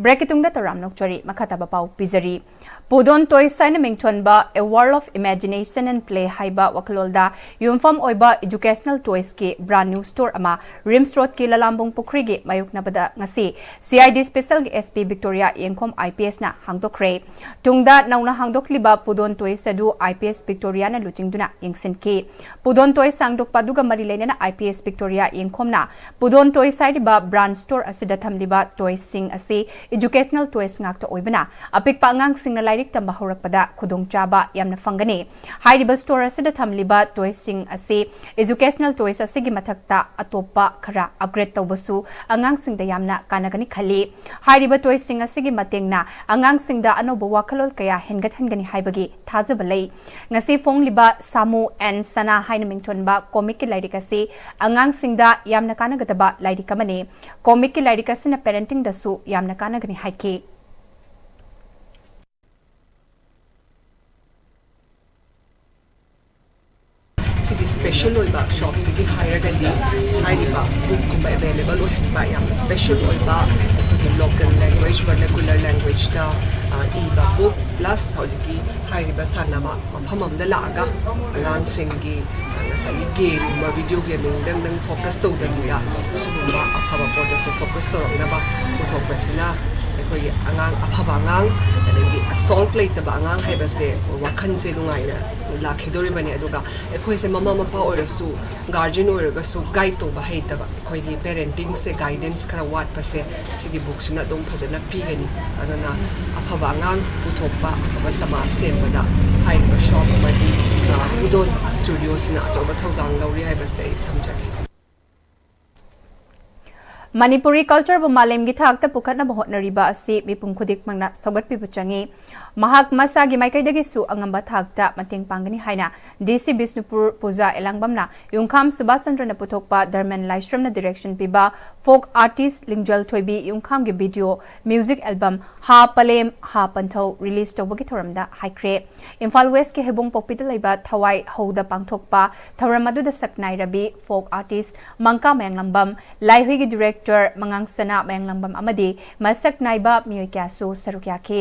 Breakꯀꯤ ꯇꯨꯡꯗ ꯇꯧꯔꯥꯝ ꯅꯣꯛꯆꯔꯤ꯫ ꯃꯈꯥ ꯇꯥꯕ ꯄꯥꯎ ꯄꯤꯖꯔꯤ꯫ ꯄꯨꯗꯣꯟ Toys ꯍꯥꯏꯅ ꯃꯤꯡꯊꯣꯟꯕ A World of Imagination and Play ꯍꯥꯏꯕ ꯋꯥꯈꯜꯂꯣꯟꯗ ꯌꯨꯝꯐꯝ ꯑꯣꯏꯕ educational toysꯀꯤ brand new store ꯑꯃ RIMS Roadꯀꯤ ꯂꯂꯥꯝꯕꯨꯡ ꯄꯨꯈ꯭ꯔꯤꯒꯤ ꯃꯥꯌꯣꯛꯅꯕꯗ ꯉꯁꯤ CID Specialꯒꯤ SP Victoria ꯌꯦꯡꯈꯣꯝ IPSꯅ ꯍꯥꯡꯗꯣꯛꯈ꯭ꯔꯦ꯫ ꯇꯨꯡꯗ ꯅꯧꯅ ꯍꯥꯡꯗꯣꯛꯂꯤꯕ ꯄꯨꯗꯣꯟ Toys ꯑꯗꯨ IPS Victoriaꯅ ꯂꯨꯆꯤꯡꯗꯨꯅ ꯌꯦꯡꯁꯤꯟꯈꯤ꯫ ꯄꯨꯗꯣꯟ Toys ꯍꯥꯡꯗꯣꯛꯄ ꯑꯗꯨꯒ ꯃꯔꯤ ꯂꯩꯅꯅ IPS Victoria ꯌꯦꯡꯈꯣꯝꯅ ꯄꯨꯗꯣꯟ Toys ꯍꯥꯏꯔꯤꯕ brand store ꯑꯁꯤꯗ ꯊꯝꯂꯤꯕ toysꯁꯤꯡ ꯑꯁꯤ educational toys ꯉꯥꯛꯇ ꯑꯣꯏꯕꯅ ꯑꯄꯤꯛꯄ ꯑꯉꯥꯡꯁꯤꯡꯅ ꯂꯥꯏꯔꯤꯛ ꯇꯝꯕ ꯍꯧꯔꯛꯄꯗ ꯈꯨꯗꯣꯡꯆꯥꯕ ꯌꯥꯝꯅ ꯐꯪꯒꯅꯤ꯫ ꯍꯥꯏꯔꯤꯕ store ꯑꯁꯤꯗ ꯊꯝꯂꯤꯕ toysꯁꯤꯡ ꯑꯁꯤ educational toys ꯑꯁꯤꯒꯤ ꯃꯊꯛꯇ ꯑꯇꯣꯞꯄ ꯈꯔ upgrade ꯇꯧꯕꯁꯨ ꯑꯉꯥꯡꯁꯤꯡꯗ ꯌꯥꯝꯅ ꯀꯥꯟꯅꯒꯅꯤ ꯈꯜꯂꯤ꯫ ꯍꯥꯏꯔꯤꯕ toysꯁꯤꯡ ꯑꯁꯤꯒꯤ ꯃꯇꯦꯡꯅ ꯑꯉꯥꯡꯁꯤꯡꯗ ꯑꯅꯧꯕ ꯋꯥꯈꯜꯂꯣꯟ ꯀꯌꯥ ꯍꯦꯟꯒꯠꯍꯟꯒꯅꯤ ꯍꯥꯏꯕꯒꯤ ꯊꯥꯖꯕ ꯂꯩ꯫ ꯉꯁꯤ ꯐꯣꯡꯂꯤꯕ ꯁꯥꯃꯨ and ꯁꯅꯥ ꯍꯥꯏꯅ ꯃꯤꯡꯊꯣꯟꯕ comicꯀꯤ ꯂꯥꯏꯔꯤꯛ ꯑꯁꯤ ꯑꯉꯥꯡꯁꯤꯡꯗ ꯌꯥꯝꯅ ꯀꯥꯟꯅꯒꯗꯕ ꯂꯥꯏꯔꯤꯛ ꯑꯃꯅꯤ꯫ Comicꯀꯤ ꯂꯥꯏꯔꯤꯛ ꯑꯁꯤꯅ parentingꯗꯁꯨ ꯌꯥꯝꯅ ꯀꯥꯟꯅꯒꯅꯤ ꯍꯥꯏꯈꯤ꯫ ꯁꯤꯒꯤ special ꯑꯣꯏꯕ shopꯁꯤꯒꯤ ꯍꯥꯏꯔꯒꯗꯤ ꯍꯥꯏꯔꯤꯕ bookꯀꯨꯝꯕ available ꯑꯣꯏꯍꯟꯕ, ꯌꯥꯝꯅ special ꯑꯣꯏꯕ ꯑꯩꯈꯣꯏꯒꯤ local language, vernacular languageꯇ, ꯑ, ꯏꯕ book plus ꯍꯧꯖꯤꯛꯀꯤ ꯍꯥꯏꯔꯤꯕ ꯁꯥꯟꯅꯕ ꯃꯐꯝ ꯑꯃꯗ ꯂꯥꯛꯑꯒ ꯑꯉꯥꯡꯁꯤꯡꯒꯤ, ꯑ, ꯉꯁꯥꯏꯒꯤ gameꯒꯨꯝꯕ, video gamingꯗꯪꯗꯪ focus ꯇꯧꯗꯕꯤꯗ ꯁꯤꯒꯨꯝꯕ ꯑꯐꯕ ꯄꯣꯠꯇꯁꯨ focus ꯇꯧꯔꯛꯅꯕ ꯄꯨꯊꯣꯛꯄꯁꯤꯅ ꯑꯩꯈꯣꯏꯒꯤ ꯑꯉꯥꯡ, ꯑꯐꯕ ꯑꯉꯥꯡ, ꯑꯗꯒꯤ ꯑꯁꯣꯜꯕ ꯂꯩꯇꯕ ꯑꯉꯥꯡ ꯍꯥꯏꯕꯁꯦ ꯋꯥꯈꯜꯁꯦ ꯅꯨꯡꯉꯥꯏꯅ ꯂꯥꯛꯈꯤꯗꯣꯔꯤꯕꯅꯤ꯫ ꯑꯗꯨꯒ ꯑꯩꯈꯣꯏꯁꯦ ꯃꯃꯥ ꯃꯄꯥ ꯑꯣꯏꯔꯁꯨ, guardian ꯑꯣꯏꯔꯒꯁꯨ guide ꯇꯧꯕ ꯍꯩꯇꯕ, ꯑꯩꯈꯣꯏꯒꯤ parentingꯁꯦ guidance ꯈꯔ ꯋꯥꯠꯄꯁꯦ ꯁꯤꯒꯤ bookꯁꯤꯅ ꯑꯗꯨꯝ ꯐꯖꯅ ꯄꯤꯒꯅꯤ꯫ ꯑꯗꯨꯅ ꯑꯐꯕ ꯑꯉꯥꯡ ꯄꯨꯊꯣꯛꯄ, ꯑꯐꯕ ꯁꯃꯥꯖ ꯁꯦꯝꯕꯗ ꯍꯥꯏꯔꯤꯕ shop ꯑꯃꯗꯤ, ꯑ, ꯄꯨꯗꯣꯟ Studioꯁꯤꯅ ꯑꯆꯧꯕ ꯊꯧꯗꯥꯡ ꯂꯧꯔꯤ ꯍꯥꯏꯕꯁꯦ ꯑꯩ ꯊꯝꯖꯒꯦ꯫ ꯃꯅꯤꯄꯨꯔꯤ cultureꯕꯨ ꯃꯥꯂꯦꯝꯒꯤ ꯊꯥꯛꯇ ꯄꯨꯈꯠꯅꯕ ꯍꯣꯠꯅꯔꯤꯕ ꯑꯁꯤ ꯃꯤꯄꯨꯝ ꯈꯨꯗꯤꯡꯃꯛꯅ ꯁꯧꯒꯠꯄꯤꯕ ꯆꯪꯏ꯫ ꯃꯍꯥꯛ ꯃꯁꯥꯒꯤ ꯃꯥꯏꯀꯩꯗꯒꯤꯁꯨ ꯑꯉꯝꯕ ꯊꯥꯛꯇ ꯃꯇꯦꯡ ꯄꯥꯡꯒꯅꯤ ꯍꯥꯏꯅ ꯗꯤ ꯁꯤ ꯕꯤꯁꯅꯨꯄꯨꯔ ꯄꯨꯖꯥ ꯑꯦꯂꯥꯡꯕꯝꯅ ꯌꯨꯝꯈꯥꯝ ꯁꯨꯕꯥꯁ ꯆꯟꯗ꯭ꯔꯅ ꯄꯨꯊꯣꯛꯄ ꯗꯔꯃꯦꯟ ꯂꯥꯏꯁ꯭ꯔꯝꯅ direction ꯄꯤꯕ folk artist ꯂꯤꯡꯖꯦꯜ ꯊꯣꯏꯕꯤ ꯌꯨꯝꯈꯥꯝꯒꯤ video music album ꯍꯥ ꯄꯂꯦꯝ ꯍꯥ ꯄꯟꯊꯧ release ꯇꯧꯕꯒꯤ ꯊꯧꯔꯝꯗ ꯍꯥꯏꯈ꯭ꯔꯦ꯫ ꯏꯝꯐꯥꯜ Westꯀꯤ ꯍꯩꯕꯣꯡꯄꯣꯛꯄꯤꯗ ꯂꯩꯕ ꯊꯋꯥꯏ ꯍꯧꯗ ꯄꯥꯡꯊꯣꯛꯄ ꯊꯧꯔꯝ ꯑꯗꯨꯗ ꯁꯛꯅꯥꯏꯔꯕꯤ folk artist ꯃꯪꯀꯥ ꯃꯌꯥꯡꯂꯝꯕꯝ, ꯂꯥꯏꯍꯨꯏꯒꯤ director ꯃꯉꯥꯡꯁꯅꯥ ꯃꯌꯥꯡꯂꯝꯕꯝ ꯑꯃꯗꯤ ꯃꯁꯛ ꯅꯥꯏꯕ ꯃꯤꯑꯣꯏ ꯀꯌꯥꯁꯨ ꯁꯔꯨꯛ ꯌꯥꯈꯤ꯫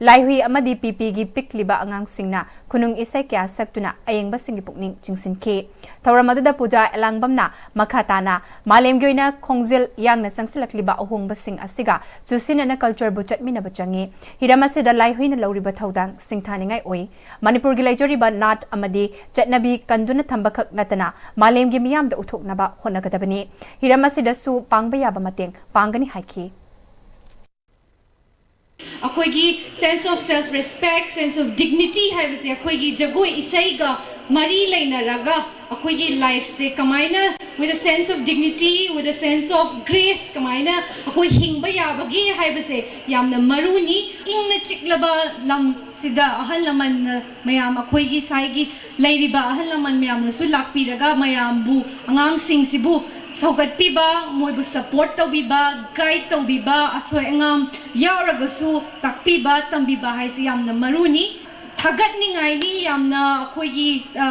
ꯂꯥꯏꯍꯨꯏ ꯑꯃꯗꯤ ꯄꯤꯄꯤꯒꯤ ꯄꯤꯛꯂꯤꯕ ꯑꯉꯥꯡꯁꯤꯡꯅ ꯈꯨꯅꯨꯡ ꯏꯁꯩ ꯀꯌꯥ ꯁꯛꯇꯨꯅ ꯑꯌꯦꯡꯕꯁꯤꯡꯒꯤ ꯄꯨꯛꯅꯤꯡ ꯆꯤꯡꯁꯤꯟꯈꯤ꯫ ꯊꯧꯔꯝ ꯑꯗꯨꯗ ꯄꯨꯖꯥ ꯑꯦꯂꯥꯡꯕꯝꯅ ꯃꯈꯥ ꯇꯥꯅ ꯃꯥꯂꯦꯝꯒꯤ ꯑꯣꯏꯅ ꯈꯣꯡꯖꯦꯜ ꯌꯥꯡꯅ ꯆꯪꯁꯤꯜꯂꯛꯂꯤꯕ ꯑꯍꯣꯡꯕꯁꯤꯡ ꯑꯁꯤꯒ ꯆꯨꯁꯤꯟꯅꯅ cultureꯕꯨ ꯆꯠꯃꯤꯟꯅꯕ ꯆꯪꯏ꯫ ꯍꯤꯔꯝ ꯑꯁꯤꯗ ꯂꯥꯏꯍꯨꯏꯅ ꯂꯧꯔꯤꯕ ꯊꯧꯗꯥꯡ ꯁꯤꯡꯊꯥꯅꯤꯡꯉꯥꯏ ꯑꯣꯏ꯫ ꯃꯅꯤꯄꯨꯔꯒꯤ ꯂꯩꯖꯔꯤꯕ ꯅꯥꯠ ꯑꯃꯗꯤ ꯆꯠꯅꯕꯤ ꯀꯟꯗꯨꯅ ꯊꯝꯕꯈꯛ ꯅꯠꯇꯅ ꯃꯥꯂꯦꯝꯒꯤ ꯃꯤꯌꯥꯝꯗ ꯎꯠꯊꯣꯛꯅꯕ ꯍꯣꯠꯅꯒꯗꯕꯅꯤ꯫ ꯍꯤꯔꯝ ꯑꯁꯤꯗꯁꯨ ꯄꯥꯡꯕ ꯌꯥꯕ ꯃꯇꯦꯡ ꯄꯥꯡꯒꯅꯤ ꯍꯥꯏꯈꯤ꯫ ꯑꯩꯈꯣꯏꯒꯤ sense of self respect, sense of dignity ꯍꯥꯏꯕꯁꯦ ꯑꯩꯈꯣꯏꯒꯤ ꯖꯒꯣꯏ ꯏꯁꯩꯒ ꯃꯔꯤ ꯂꯩꯅꯔꯒ ꯑꯩꯈꯣꯏꯒꯤ lifeꯁꯦ ꯀꯃꯥꯏꯅ with a sense of dignity, with a sense of grace ꯀꯃꯥꯏꯅ ꯑꯩꯈꯣꯏ ꯍꯤꯡꯕ ꯌꯥꯕꯒꯦ ꯍꯥꯏꯕꯁꯦ ꯌꯥꯝꯅ ꯃꯔꯨꯅꯤ꯫ ꯏꯪꯅ ꯆꯤꯛꯂꯕ ꯂꯝꯁꯤꯗ ꯑꯍꯜ ꯂꯃꯟꯅ ꯃꯌꯥꯝ ꯑꯩꯈꯣꯏꯒꯤ ꯁꯥꯏꯒꯤ ꯂꯩꯔꯤꯕ ꯑꯍꯜ ꯂꯃꯟ ꯃꯌꯥꯝꯅꯁꯨ ꯂꯥꯛꯄꯤꯔꯒ ꯃꯌꯥꯝꯕꯨ, ꯑꯉꯥꯡꯁꯤꯡꯁꯤꯕꯨ ꯁꯧꯒꯠꯄꯤꯕ, ꯃꯣꯏꯕꯨ support ꯇꯧꯕꯤꯕ, guide ꯇꯧꯕꯤꯕ, ꯑꯁꯣꯏ ꯑꯉꯥꯝ ꯌꯥꯎꯔꯒꯁꯨ ꯇꯥꯛꯄꯤꯕ, ꯇꯝꯕꯤꯕ ꯍꯥꯏꯁꯤ ꯌꯥꯝꯅ ꯃꯔꯨꯅꯤ꯫ ꯊꯥꯒꯠꯅꯤꯡꯉꯥꯏꯅꯤ ꯌꯥꯝꯅ ꯑꯩꯈꯣꯏꯒꯤ, ꯑ,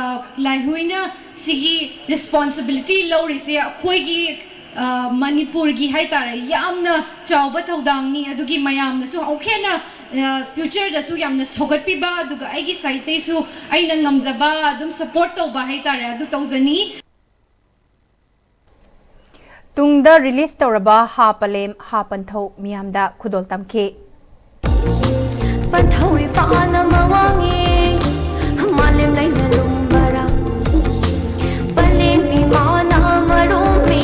ꯂꯥꯏꯍꯨꯏꯅ ꯁꯤꯒꯤ responsibility ꯂꯧꯔꯤꯁꯦ ꯑꯩꯈꯣꯏꯒꯤ, ꯑ, ꯃꯅꯤꯄꯨꯔꯒꯤ ꯍꯥꯏꯇꯥꯔꯦ, ꯌꯥꯝꯅ ꯆꯥꯎꯕ ꯊꯧꯗꯥꯡꯅꯤ꯫ ꯑꯗꯨꯒꯤ ꯃꯌꯥꯝꯅꯁꯨ ꯑꯃꯨꯛ ꯍꯦꯟꯅ, ꯑ, futureꯗꯁꯨ ꯌꯥꯝꯅ ꯁꯧꯒꯠꯄꯤꯕ, ꯑꯗꯨꯒ ꯑꯩꯒꯤ sideꯇꯩꯁꯨ ꯑꯩꯅ ꯉꯝꯖꯕ ꯑꯗꯨꯝ support ꯇꯧꯕ ꯍꯥꯏꯇꯥꯔꯦ, ꯑꯗꯨ ꯇꯧꯖꯅꯤ꯫ ꯇꯨꯡꯗ release ꯇꯧꯔꯕ ꯍꯥ ꯄꯂꯦꯝ ꯍꯥ ꯄꯟꯊꯧ ꯃꯤꯌꯥꯝꯗ ꯈꯨꯗꯣꯜ ꯇꯝꯈꯤ꯫ ꯄꯟꯊꯧ ꯏꯄꯥꯅ ꯃꯋꯥꯡꯉꯦ, ꯃꯥꯂꯦꯝ ꯂꯩꯅ ꯂꯨꯝꯕꯔꯥ? ꯄꯂꯦꯝ ꯏꯃꯥꯅ ꯃꯔꯨꯝꯃꯤ,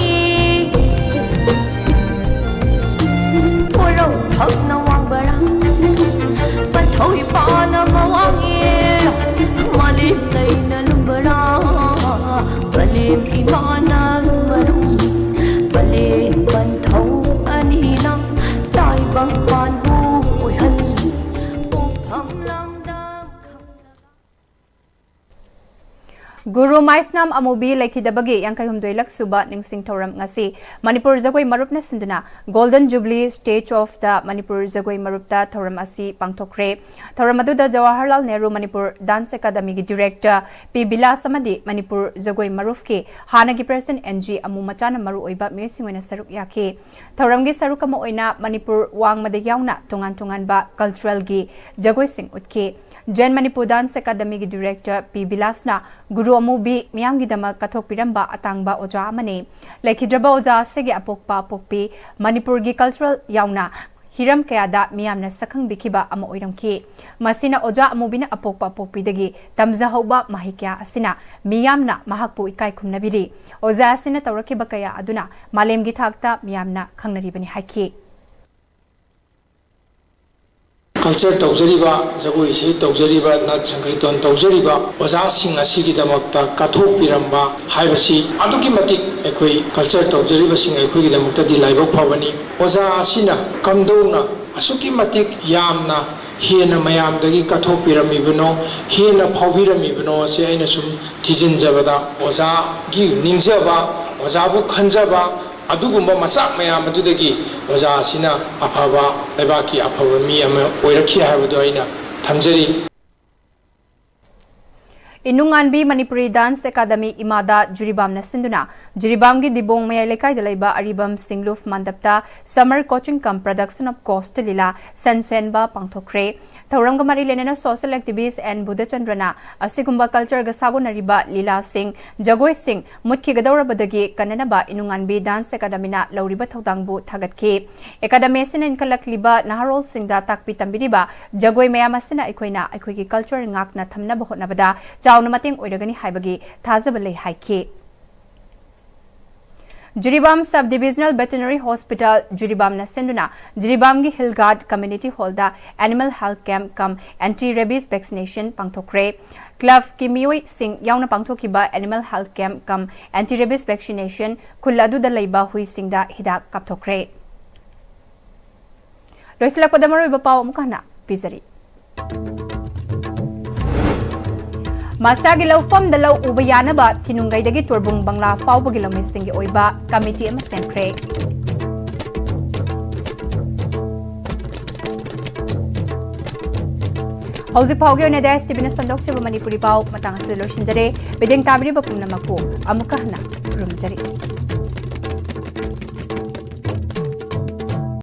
ꯀꯣꯔꯧ ꯊꯛꯅ ꯋꯥꯡꯕꯔꯥ? ꯄꯟꯊꯧ ꯏꯄꯥꯅ ꯃꯋꯥꯡꯉꯦ, ꯃꯥꯂꯦꯝ ꯂꯩꯅ ꯂꯨꯝꯕꯔꯥ? ꯄꯂꯦꯝ ꯏꯃꯥꯅ ꯃꯔꯨꯝ, ꯄꯂꯦꯝ ꯄꯟꯊꯧ ꯒꯨꯔꯨ ꯃꯥꯏꯁꯅꯥꯝ ꯑꯃꯨꯕꯤ ꯂꯩꯈꯤꯗꯕꯒꯤ ꯌꯥꯡꯈꯩ ꯍꯨꯝꯗꯣꯏ ꯂꯛ ꯁꯨꯕ ꯅꯤꯡꯁꯤꯡ ꯊꯧꯔꯝ ꯉꯁꯤ ꯃꯅꯤꯄꯨꯔ ꯖꯒꯣꯏ ꯃꯔꯨꯞꯅ ꯁꯤꯟꯗꯨꯅ Golden Jubilee Stage of the Manipur ꯖꯒꯣꯏ ꯃꯔꯨꯞꯇ ꯊꯧꯔꯝ ꯑꯁꯤ ꯄꯥꯡꯊꯣꯛꯈ꯭ꯔꯦ꯫ ꯊꯧꯔꯝ ꯑꯗꯨꯗ ꯖꯋꯥꯍꯔꯂꯥꯜ ꯅꯦꯍꯔꯨ ꯃꯅꯤꯄꯨꯔ ꯗꯥꯟꯁ ꯑꯦꯀꯥꯗꯃꯤꯒꯤ ꯗꯤꯔꯦꯛꯇꯔ ꯄꯤ ꯕꯤꯂꯥꯁ ꯑꯃꯗꯤ ꯃꯅꯤꯄꯨꯔ ꯖꯒꯣꯏ ꯃꯔꯨꯞꯀꯤ ꯍꯥꯟꯅꯒꯤ ꯄ꯭ꯔꯦꯁꯤꯗꯦꯟꯠ ꯑꯦꯟ ꯖꯤ ꯑꯃꯨ ꯃꯆꯥꯅ ꯃꯔꯨꯑꯣꯏꯕ ꯃꯤꯑꯣꯏꯁꯤꯡ ꯑꯣꯏꯅ ꯁꯔꯨꯛ ꯌꯥꯈꯤ꯫ ꯊꯧꯔꯝꯒꯤ ꯁꯔꯨꯛ ꯑꯃ ꯑꯣꯏꯅ ꯃꯅꯤꯄꯨꯔ ꯋꯥꯡꯃꯗ ꯌꯥꯎꯅ ꯇꯣꯉꯥꯟ ꯇꯣꯉꯥꯟꯕ ꯀꯜꯆꯔꯦꯜꯒꯤ ꯖꯒꯣꯏꯁꯤꯡ ꯎꯠꯈꯤ꯫ ꯖꯦꯟ ꯃꯅꯤꯄꯨꯔ ꯗꯥꯟꯁ ꯑꯦꯀꯥꯗꯃꯤꯒꯤ ꯗꯤꯔꯦꯛꯇꯔ ꯄꯤ ꯕꯤꯂꯥꯁꯅ ꯒꯨꯔꯨ ꯑꯃꯨꯕꯤ ꯃꯤꯌꯥꯝꯒꯤꯗꯃꯛ ꯀꯠꯊꯣꯛꯄꯤꯔꯝꯕ ꯑꯇꯥꯡꯕ ꯑꯣꯖꯥ ꯑꯃꯅꯤ꯫ ꯂꯩꯈꯤꯗ꯭ꯔꯕ ꯑꯣꯖꯥ ꯑꯁꯤꯒꯤ ꯑꯄꯣꯛꯄ ꯑꯄꯣꯛꯄꯤ ꯃꯅꯤꯄꯨꯔꯒꯤ ꯀꯜꯆꯔꯦꯜ ꯌꯥꯎꯅ ꯍꯤꯔꯝ ꯀꯌꯥꯗ ꯃꯤꯌꯥꯝꯅ ꯁꯛꯈꯪꯕꯤꯈꯤꯕ ꯑꯃ ꯑꯣꯏꯔꯝꯈꯤ꯫ ꯃꯁꯤꯅ ꯑꯣꯖꯥ ꯑꯃꯨꯕꯤꯅ ꯑꯄꯣꯛꯄ ꯑꯄꯣꯛꯄꯤꯗꯒꯤ ꯇꯝꯖꯍꯧꯕ ꯃꯍꯩ ꯀꯌꯥ ꯑꯁꯤꯅ ꯃꯤꯌꯥꯝꯅ ꯃꯍꯥꯛꯄꯨ ꯏꯀꯥꯏ ꯈꯨꯝꯅꯕꯤꯔꯤ꯫ ꯑꯣꯖꯥ ꯑꯁꯤꯅ ꯇꯧꯔꯛꯈꯤꯕ ꯀꯌꯥ ꯑꯗꯨꯅ ꯃꯥꯂꯦꯝꯒꯤ ꯊꯥꯛꯇ ꯃꯤꯌꯥꯝꯅ ꯈꯪꯅꯔꯤꯕꯅꯤ ꯍꯥꯏꯈꯤ꯫ ꯀꯜꯆꯔ ꯇꯧꯖꯔꯤꯕ, ꯖꯒꯣꯏ ꯏꯁꯩ ꯇꯧꯖꯔꯤꯕ, ꯅꯥꯠ ꯁꯪꯀꯤꯔꯇꯟ ꯇꯧꯖꯔꯤꯕ ꯑꯣꯖꯥꯁꯤꯡ ꯑꯁꯤꯒꯤꯗꯃꯛꯇ ꯀꯠꯊꯣꯛꯄꯤꯔꯝꯕ ꯍꯥꯏꯕꯁꯤ ꯑꯗꯨꯛꯀꯤ ꯃꯇꯤꯛ ꯑꯩꯈꯣꯏ ꯀꯜꯆꯔ ꯇꯧꯖꯔꯤꯕꯁꯤꯡ ꯑꯩꯈꯣꯏꯒꯤꯗꯃꯛꯇꯗꯤ ꯂꯥꯏꯕꯛ ꯐꯕꯅꯤ꯫ ꯑꯣꯖꯥ ꯑꯁꯤꯅ ꯀꯝꯗꯧꯅ ꯑꯁꯨꯛꯀꯤ ꯃꯇꯤꯛ ꯌꯥꯝꯅ ꯍꯦꯟꯅ ꯃꯌꯥꯝꯗꯒꯤ ꯀꯠꯊꯣꯛꯄꯤꯔꯝꯃꯤꯕꯅꯣ, ꯍꯦꯟꯅ ꯐꯥꯎꯕꯤꯔꯝꯃꯤꯕꯅꯣ ꯑꯁꯤ ꯑꯩꯅ ꯁꯨꯝ ꯊꯤꯖꯤꯟꯖꯕꯗ ꯑꯣꯖꯥꯒꯤ ꯅꯤꯡꯖꯕ, ꯑꯣꯖꯥꯕꯨ ꯈꯟꯖꯕ, ꯑꯗꯨꯒꯨꯝꯕ ꯃꯆꯥꯛ ꯃꯌꯥꯝ ꯑꯗꯨꯗꯒꯤ ꯑꯣꯖꯥ ꯑꯁꯤꯅ ꯑꯐꯕ, ꯂꯩꯕꯥꯛꯀꯤ ꯑꯐꯕ ꯃꯤ ꯑꯃ ꯑꯣꯏꯔꯛꯈꯤ ꯍꯥꯏꯕꯗꯨ ꯑꯩꯅ ꯊꯝꯖꯔꯤ꯫ ꯏꯅꯨꯡꯉꯥꯟꯕꯤ ꯃꯅꯤꯄꯨꯔꯤ ꯗꯥꯟꯁ ꯑꯦꯀꯥꯗꯃꯤ ꯏꯃꯥꯗ ꯖꯤꯔꯤꯕꯥꯝꯅ ꯁꯤꯟꯗꯨꯅ ꯖꯤꯔꯤꯕꯥꯝꯒꯤ ꯗꯤꯕꯣꯡ ꯃꯌꯥꯏ ꯂꯩꯀꯥꯏꯗ ꯂꯩꯕ ꯑꯔꯤꯕꯝ ꯁꯤꯡꯂꯨꯞ ꯃꯟꯗꯞꯇ Summer Coaching cum Production of Cost ꯂꯤꯂꯥ ꯁꯟꯁꯦꯟꯕ ꯄꯥꯡꯊꯣꯛꯈ꯭ꯔꯦ꯫ ꯊꯧꯔꯝꯒ ꯃꯔꯤ ꯂꯩꯅꯅ social activist ꯑꯦꯟ ꯕꯨꯙꯆꯟꯗ꯭ꯔꯅ ꯑꯁꯤꯒꯨꯝꯕ ꯀꯜꯆꯔꯒ ꯁꯥꯒꯣꯟꯅꯔꯤꯕ ꯂꯤꯂꯥꯁꯤꯡ, ꯖꯒꯣꯏꯁꯤꯡ ꯃꯨꯠꯈꯤꯒꯗꯧꯔꯕꯗꯒꯤ ꯀꯟꯅꯅꯕ ꯏꯅꯨꯡꯉꯥꯟꯕꯤ ꯗꯥꯟꯁ ꯑꯦꯀꯥꯗꯃꯤꯅ ꯂꯧꯔꯤꯕ ꯊꯧꯗꯥꯡꯕꯨ ꯊꯥꯒꯠꯈꯤ꯫ ꯑꯦꯀꯥꯗꯃꯤ ꯑꯁꯤꯅ ꯏꯟꯈꯠꯂꯛꯂꯤꯕ ꯅꯍꯥꯔꯣꯜꯁꯤꯡꯗ ꯇꯥꯛꯄꯤ ꯇꯝꯕꯤꯔꯤꯕ ꯖꯒꯣꯏ ꯃꯌꯥꯝ ꯑꯁꯤꯅ ꯑꯩꯈꯣꯏꯅ ꯑꯩꯈꯣꯏꯒꯤ ꯀꯜꯆꯔ ꯉꯥꯛꯅ ꯊꯝꯅꯕ ꯍꯣꯠꯅꯕꯗ ꯆꯥꯎꯅ ꯃꯇꯦꯡ ꯑꯣꯏꯔꯒꯅꯤ ꯍꯥꯏꯕꯒꯤ ꯊꯥꯖꯕ ꯂꯩ ꯍꯥꯏꯈꯤ꯫ Jiribam Sub Divisional Veterinary Hospital ꯖꯤꯔꯤꯕꯥꯝꯅ ꯁꯤꯟꯗꯨꯅ ꯖꯤꯔꯤꯕꯥꯝꯒꯤ ꯍꯤꯜ ꯒꯥꯔꯗ ꯀꯝꯃ꯭ꯌꯨꯅꯤꯇꯤ ꯍꯣꯜꯗ Animal Health Camp cum Anti Rabies Vaccination ꯄꯥꯡꯊꯣꯛꯈ꯭ꯔꯦ꯫ ꯀ꯭ꯂꯕꯀꯤ ꯃꯤꯑꯣꯏꯁꯤꯡ ꯌꯥꯎꯅ ꯄꯥꯡꯊꯣꯛꯈꯤꯕ Animal Health Camp cum Anti Rabies Vaccination ꯈꯨꯜ ꯑꯗꯨꯗ ꯂꯩꯕ ꯍꯨꯏꯁꯤꯡꯗ ꯍꯤꯗꯥꯛ ꯀꯥꯞꯊꯣꯛꯈ꯭ꯔꯦ꯫ ꯂꯣꯏꯁꯤꯜꯂꯛꯄꯗ ꯃꯔꯨꯑꯣꯏꯕ ꯄꯥꯎ ꯑꯃꯨꯛ ꯍꯟꯅ ꯄꯤꯖꯔꯤ꯫ ꯃꯁꯥꯒꯤ ꯂꯧꯐꯝꯗ ꯂꯧ ꯎꯕ ꯌꯥꯅꯕ ꯊꯤꯅꯨꯡꯒꯩꯗꯒꯤ ꯇꯣꯔꯕꯨꯡ ꯕꯪꯂꯥ ꯐꯥꯎꯕꯒꯤ ꯂꯧꯃꯤꯁꯤꯡꯒꯤ ꯑꯣꯏꯕ ꯀꯃꯤꯇꯤ ꯑꯃ ꯁꯦꯝꯈ꯭ꯔꯦ꯫ ꯍꯧꯖꯤꯛ ꯐꯥꯎꯒꯤ ꯑꯣꯏꯅꯗꯤ ꯑꯥꯏ ꯑꯦꯁ ꯇꯤ ꯚꯤꯅ ꯁꯟꯗꯣꯛꯆꯕ ꯃꯅꯤꯄꯨꯔꯤ ꯄꯥꯎ ꯃꯇꯥꯡ ꯑꯁꯤꯗ ꯂꯣꯏꯁꯤꯟꯖꯔꯦ꯫ ꯃꯤꯠꯌꯦꯡ ꯇꯥꯕꯤꯔꯤꯕ ꯄꯨꯝꯅꯃꯛꯄꯨ ꯑꯃꯨꯛꯀ ꯍꯟꯅ ꯈꯨꯔꯨꯝꯖꯔꯤ꯫